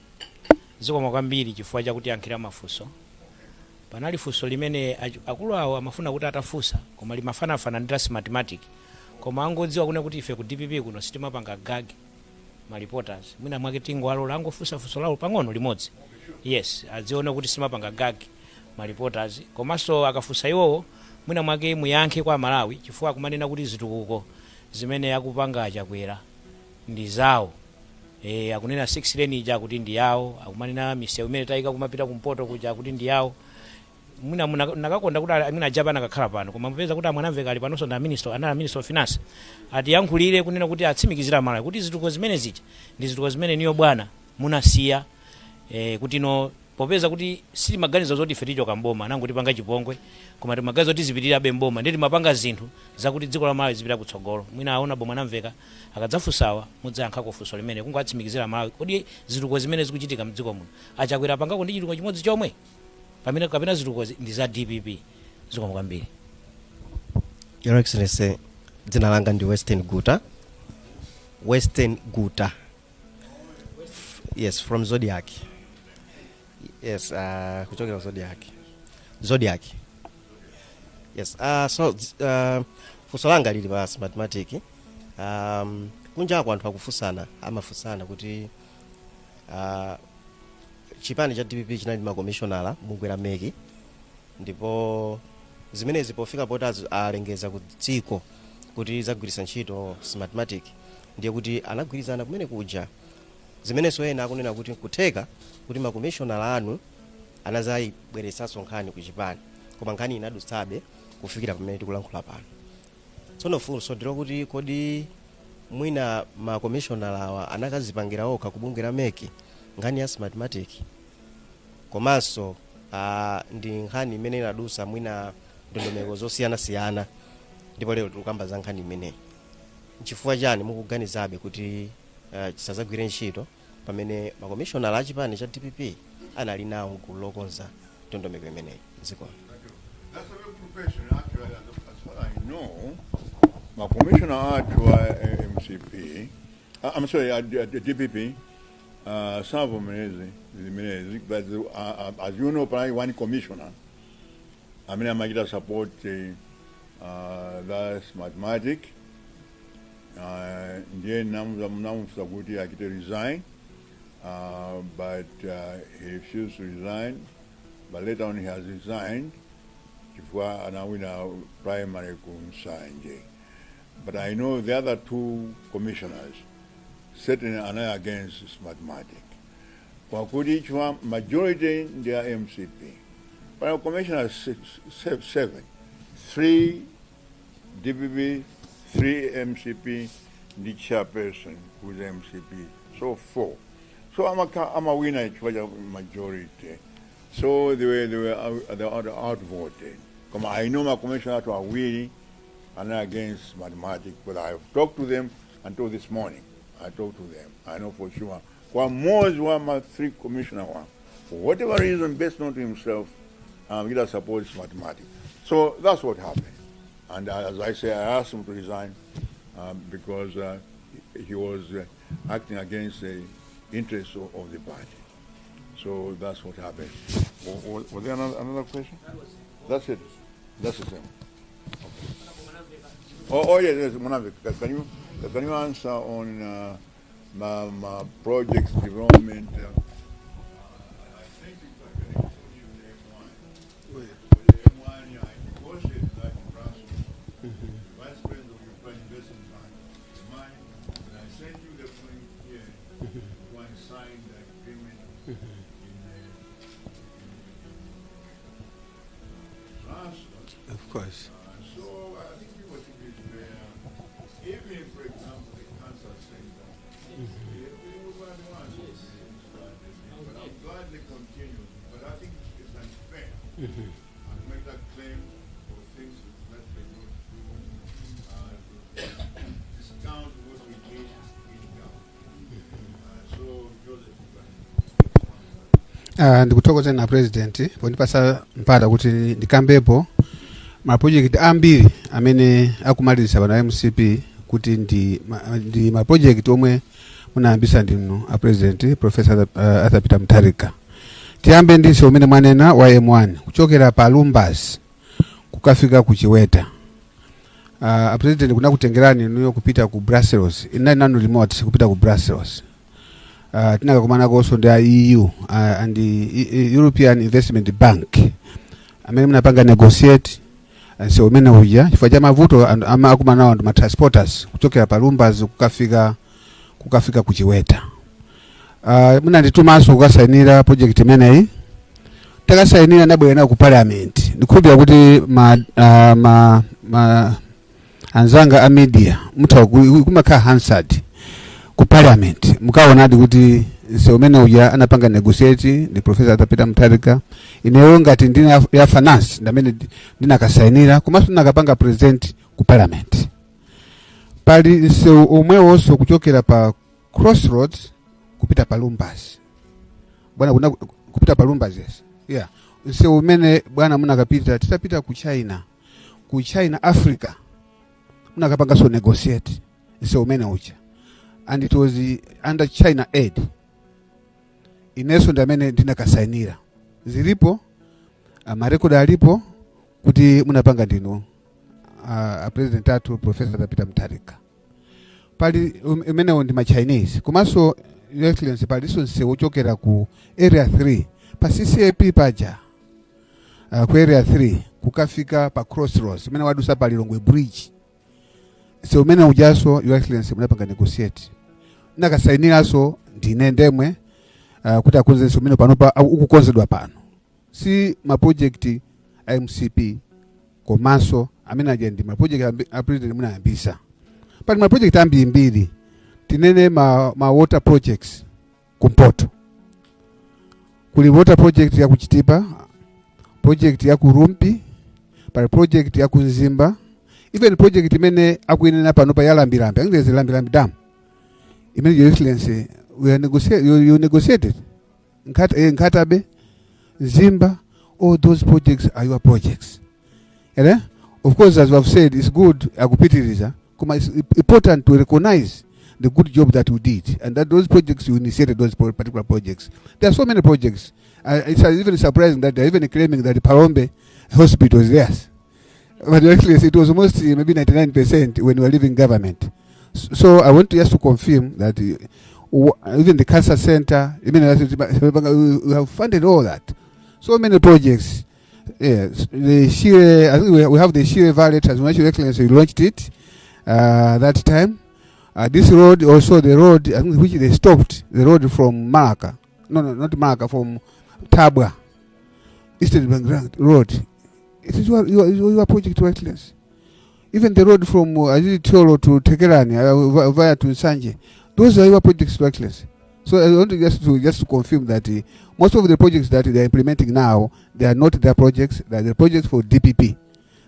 zikomo kwambiri chifukwa chakutiyankhira mafunso. Panali funso limene akulu awo amafuna kuti atafunsa, koma limafanafana ndi la Smartmatic, koma angodziwa kuna kuti ife ku DPP kuno sitimapanga gag ma reporters. Mwina mwake tingowalola angofunsa funso lawo pang'ono limodzi. Yes, adziona kuti sitimapanga gag ma reporters. Komanso akafunsa iwowo, mwina mwake muyankhe kwa Malawi, chifukwa akumanena kuti zitukuko zimene akupanga Achakwera ndi zawo. Akunena 6 lane ija kuti ndi yawo, akumanena misewu imene tayika kumapita kumpoto kuja kuti ndi yawo. Mwina nakakonda kuti mwina ajapa nakakhala pano, koma mupeza kuti amwanamveka ali panonso ndi minister, anali Minister of Finance, atiyankhulire kunena kuti atsimikizira Malawi kuti zitukuko zimene zija ndi zitukuko zimene niyo bwana munasiya, kuti no popeza kuti sitimaganiza zoti ife tichoka mboma, nangotipanga chipongwe, koma timaganiza kuti tizipitirirabe mboma, ndi timapanga zinthu zakuti dziko la Malawi zipita kutsogolo. Mwina aona bomwe anamveka akadzafunsawa, mudzayankhako funso limene kungoatsimikizira Malawi: kodi zitukuko zimene zikuchitika mdziko muno, Achakwera apangako ndi chitukuko chimodzi chomwe pamene, kapena zitukuko ndi za DPP? Zikomo kwambiri. Your Excellency, dzina langa ndi Western Guta, Western Guta. Yes, from Zodiac. Yes, kuchokera Zodiac. Zodiac. Yes, so funso langa lili pa Smartmatic. Kunjako anthu akufunsana, amafunsana kuti chipani cha DPP chinali makomishonala bungwe la MEC, ndipo zimenezi pofika poti alengeza ku dziko kuti zagwiritsa ntchito Smartmatic, ndiye kuti anagwirizana kumene kuja. Zimenenso ena akunena kuti nkutheka kuti makomishonala anu anazayibweretsanso nkhani ku chipani, koma nkhani inadutsabe kufikira pamene tikulankhula pano. Tsono funso ndilokuti, kodi mwina makomishonala awa anakazipangira okha ku bungwe la MEC nkhani ya Smartmatic, komanso ndi nkhani imene inadusa mwina ndondomeko zosiyanasiyana, ndipo lero tikukamba za nkhani imeneyi, nchifukwa chani mukuganizabe kuti chisazagwire ntchito pamene makomishonala achipani cha DPP anali nawo mgulu lokonza ndondomeko imeneyi? Zikomo. That's a very good question. Actually, as far as I know, my commissioner athu MCP, I'm sorry, DPP, savomereze zimenezi, but as you know, probably one commissioner amene amachita support that's Smartmatic, ndiye namufunsa kuti achite resign, but he refused to resign, but later on he has resigned chifukwa anawina primary ku Nsanje. But I know the other two commissioners certainly are not against Smartmatic, kwakuti chifukwa majority ndi a MCP. But commissioners six, seven, three DPP, three MCP, ndi chairperson who's MCP, so four. So amawina chifukwa cha majority. So they were outvoted. Koma I know my commissioner athu awiri are not against Smartmatic, but I've talked to them until this morning. I talked to them. I know for sure. Kwa mmodzi wa ma three commissioner wa, for whatever reason, best known to himself, he does support Smartmatic. So that's what happened. And as I say, I asked him to resign because he was acting against the interests of the party. So that's what happened. Was there another question? That's it. That's the same. Okay. Oh, yes, Munamveka. Can you answer on my projects development? I think if I can include you the M1. With the M1, I negotiated that in Brussels. The Vice President of European Investment Bank, the money, and I sent you the link here to go and sign the agreement in Brussels. Of course. So I think people think it's fair. Even if, for example, the cancer center, they were the ones who started it. But I'm glad they continue. But I think it's unfair and make that claim for things that they don't do, to discount what we did in government. So, Joseph, you can Ndikuthokoza na President pondipasa mpata kuti ndikambepo mapurojekiti ambiri amene akumaliza pano MCP, kuti ndi mapurojekiti omwe munayambisa ndinu a President, Professor Arthur Peter Mutharika. Tiyambe ndinso umene mwanena wa M1 kuchokera pa Lumbadzi kukafika ku Chiweta. A President, kunakutengerani inuyo kupita ku Brussels, inali nanu limodzi kupita ku Brussels. Tinakakumanakonso ndi a EU and the European Investment Bank amene munapanga negotiate nsewu umene uja, chifukwa cha mavuto akumana nawo ndi ma transporters kuchokera pa Lumbadzi kukafika ku Chiweta. Munanditumanso kukasainira project imeneyi. Takasainira, ndabwera nawo ku Parliament. Ndikhulupira kuti ma anzanga a media mutha kumakhala Hansard ku Parliament, mukaonadi kuti nsewu umene uja anapanga negotiate ndi Professor Arthur Peter Mutharika. Ineyo ngati ndine ya finance, ndamene ndinakasainira komanso ndinakapanga present ku Parliament. Pali msewu omwewonso kuchokera pa Crossroads kupita pa Lumbadzi, bwana, kuna kupita pa Lumbadzi, yes, yeah, msewu umene, bwana, munakapita titapita ku China, ku China Africa, munakapanganso negotiate msewu umene uja, and it was under China Aid. Inenso ndi amene ndinakasainira. Zilipo, marekodi alipo kuti munapanga ndinu a President athu, Professor Peter Mutharika. Pali umenewo ndi ma Chinese. Komanso, Your Excellency, palinso msewu ochokera ku Area 3 pa CCAP paja, ku Area 3 kukafika pa Crossroads umene wadusa pa Lilongwe Bridge. Msewu umene ujaso, Your Excellency, munapanga negotiate. Nakasainiranso ndine ndemwe kuti akonzenso umene panopa ukukonzedwa pano. Si ma project a MCP, komanso amene aja ndi ma project a president munayambisa. Pali ma project ambirimbiri. Tinene ma water projects kumpoto, kuli water project ya kuchitipa, project ya ku Rumphi, pali project ya ku Mzimba, even project imene akuyenera panopa ya Lambilambi. I think there's a Lambilambi Dam imene, Your Excellency, we are negotiate, you negotiated Nkhata Bay, Mzimba. All those projects are your projects. Ere? Of course, as we have said, it's good akupitiriza, koma it's important to recognize the good job that we did and that those projects, you initiated those particular projects. There are so many projects. It's even surprising that they're even claiming that the Phalombe Hospital is theirs, but Your Excellency, it was almost maybe 99% when we were leaving government. So I want to just to confirm that even the cancer center, even we have funded all that. So many projects. Yes, the Shire, I think we have the Shire Valley Transformation. Excellency, we launched it that time. This road also, the road, I think, which they stopped, the road from Marka. No, not Marka, from Tabwa. Eastern Bank Road. It is your project, Your Excellency. Even the road from Thyolo to Thekerani via to Nsanje, those are your projects, Your Excellency. So I want to just to confirm that most of the projects that they are implementing now, they are not their projects, they are the projects for DPP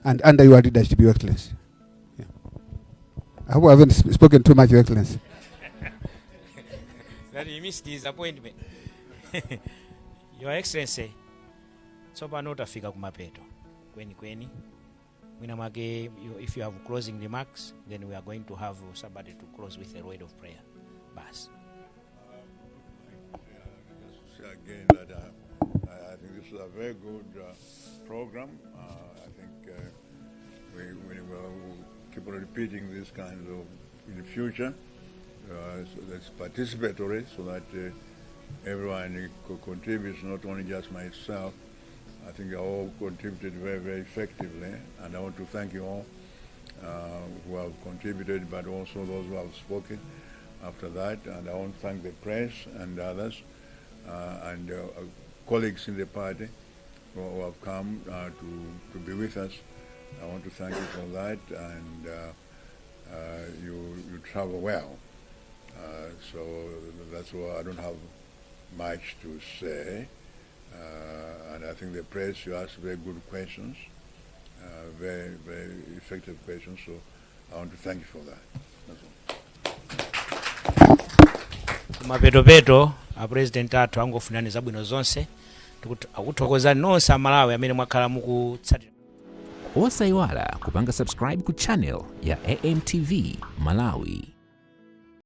and under your leadership, Your Excellency. Yeah. I hope I haven't spoken too much, Your Excellency. That you missed his appointment. Your Excellency, tsopano tafika kumapeto kwenikweni. Mwina mwake if you have closing remarks, then we are going to have somebody to close with a word of prayer basi. Say again that I think this is a very good program. I think we will keep on repeating this kind of in the future. So that's participatory, so that everyone contributes, not only just myself. I think you all contributed very, very effectively, and I want to thank you all who have contributed, but also those who have spoken after that. And I want to thank the press and others and colleagues in the party who have come to be with us. I want to thank you for that, and you travel well. So that's why I don't have much to say. And I think the press, you asked very good questions, very, very effective questions. So I want to thank you for that. That's all. Kumapetopeto, apresident athu angofunani zabwino zonse. Akuthokozani nonse Amalawi amene mwakhala mukutsatira. Osayiwala kupanga subscribe ku channel ya AMTV Malawi.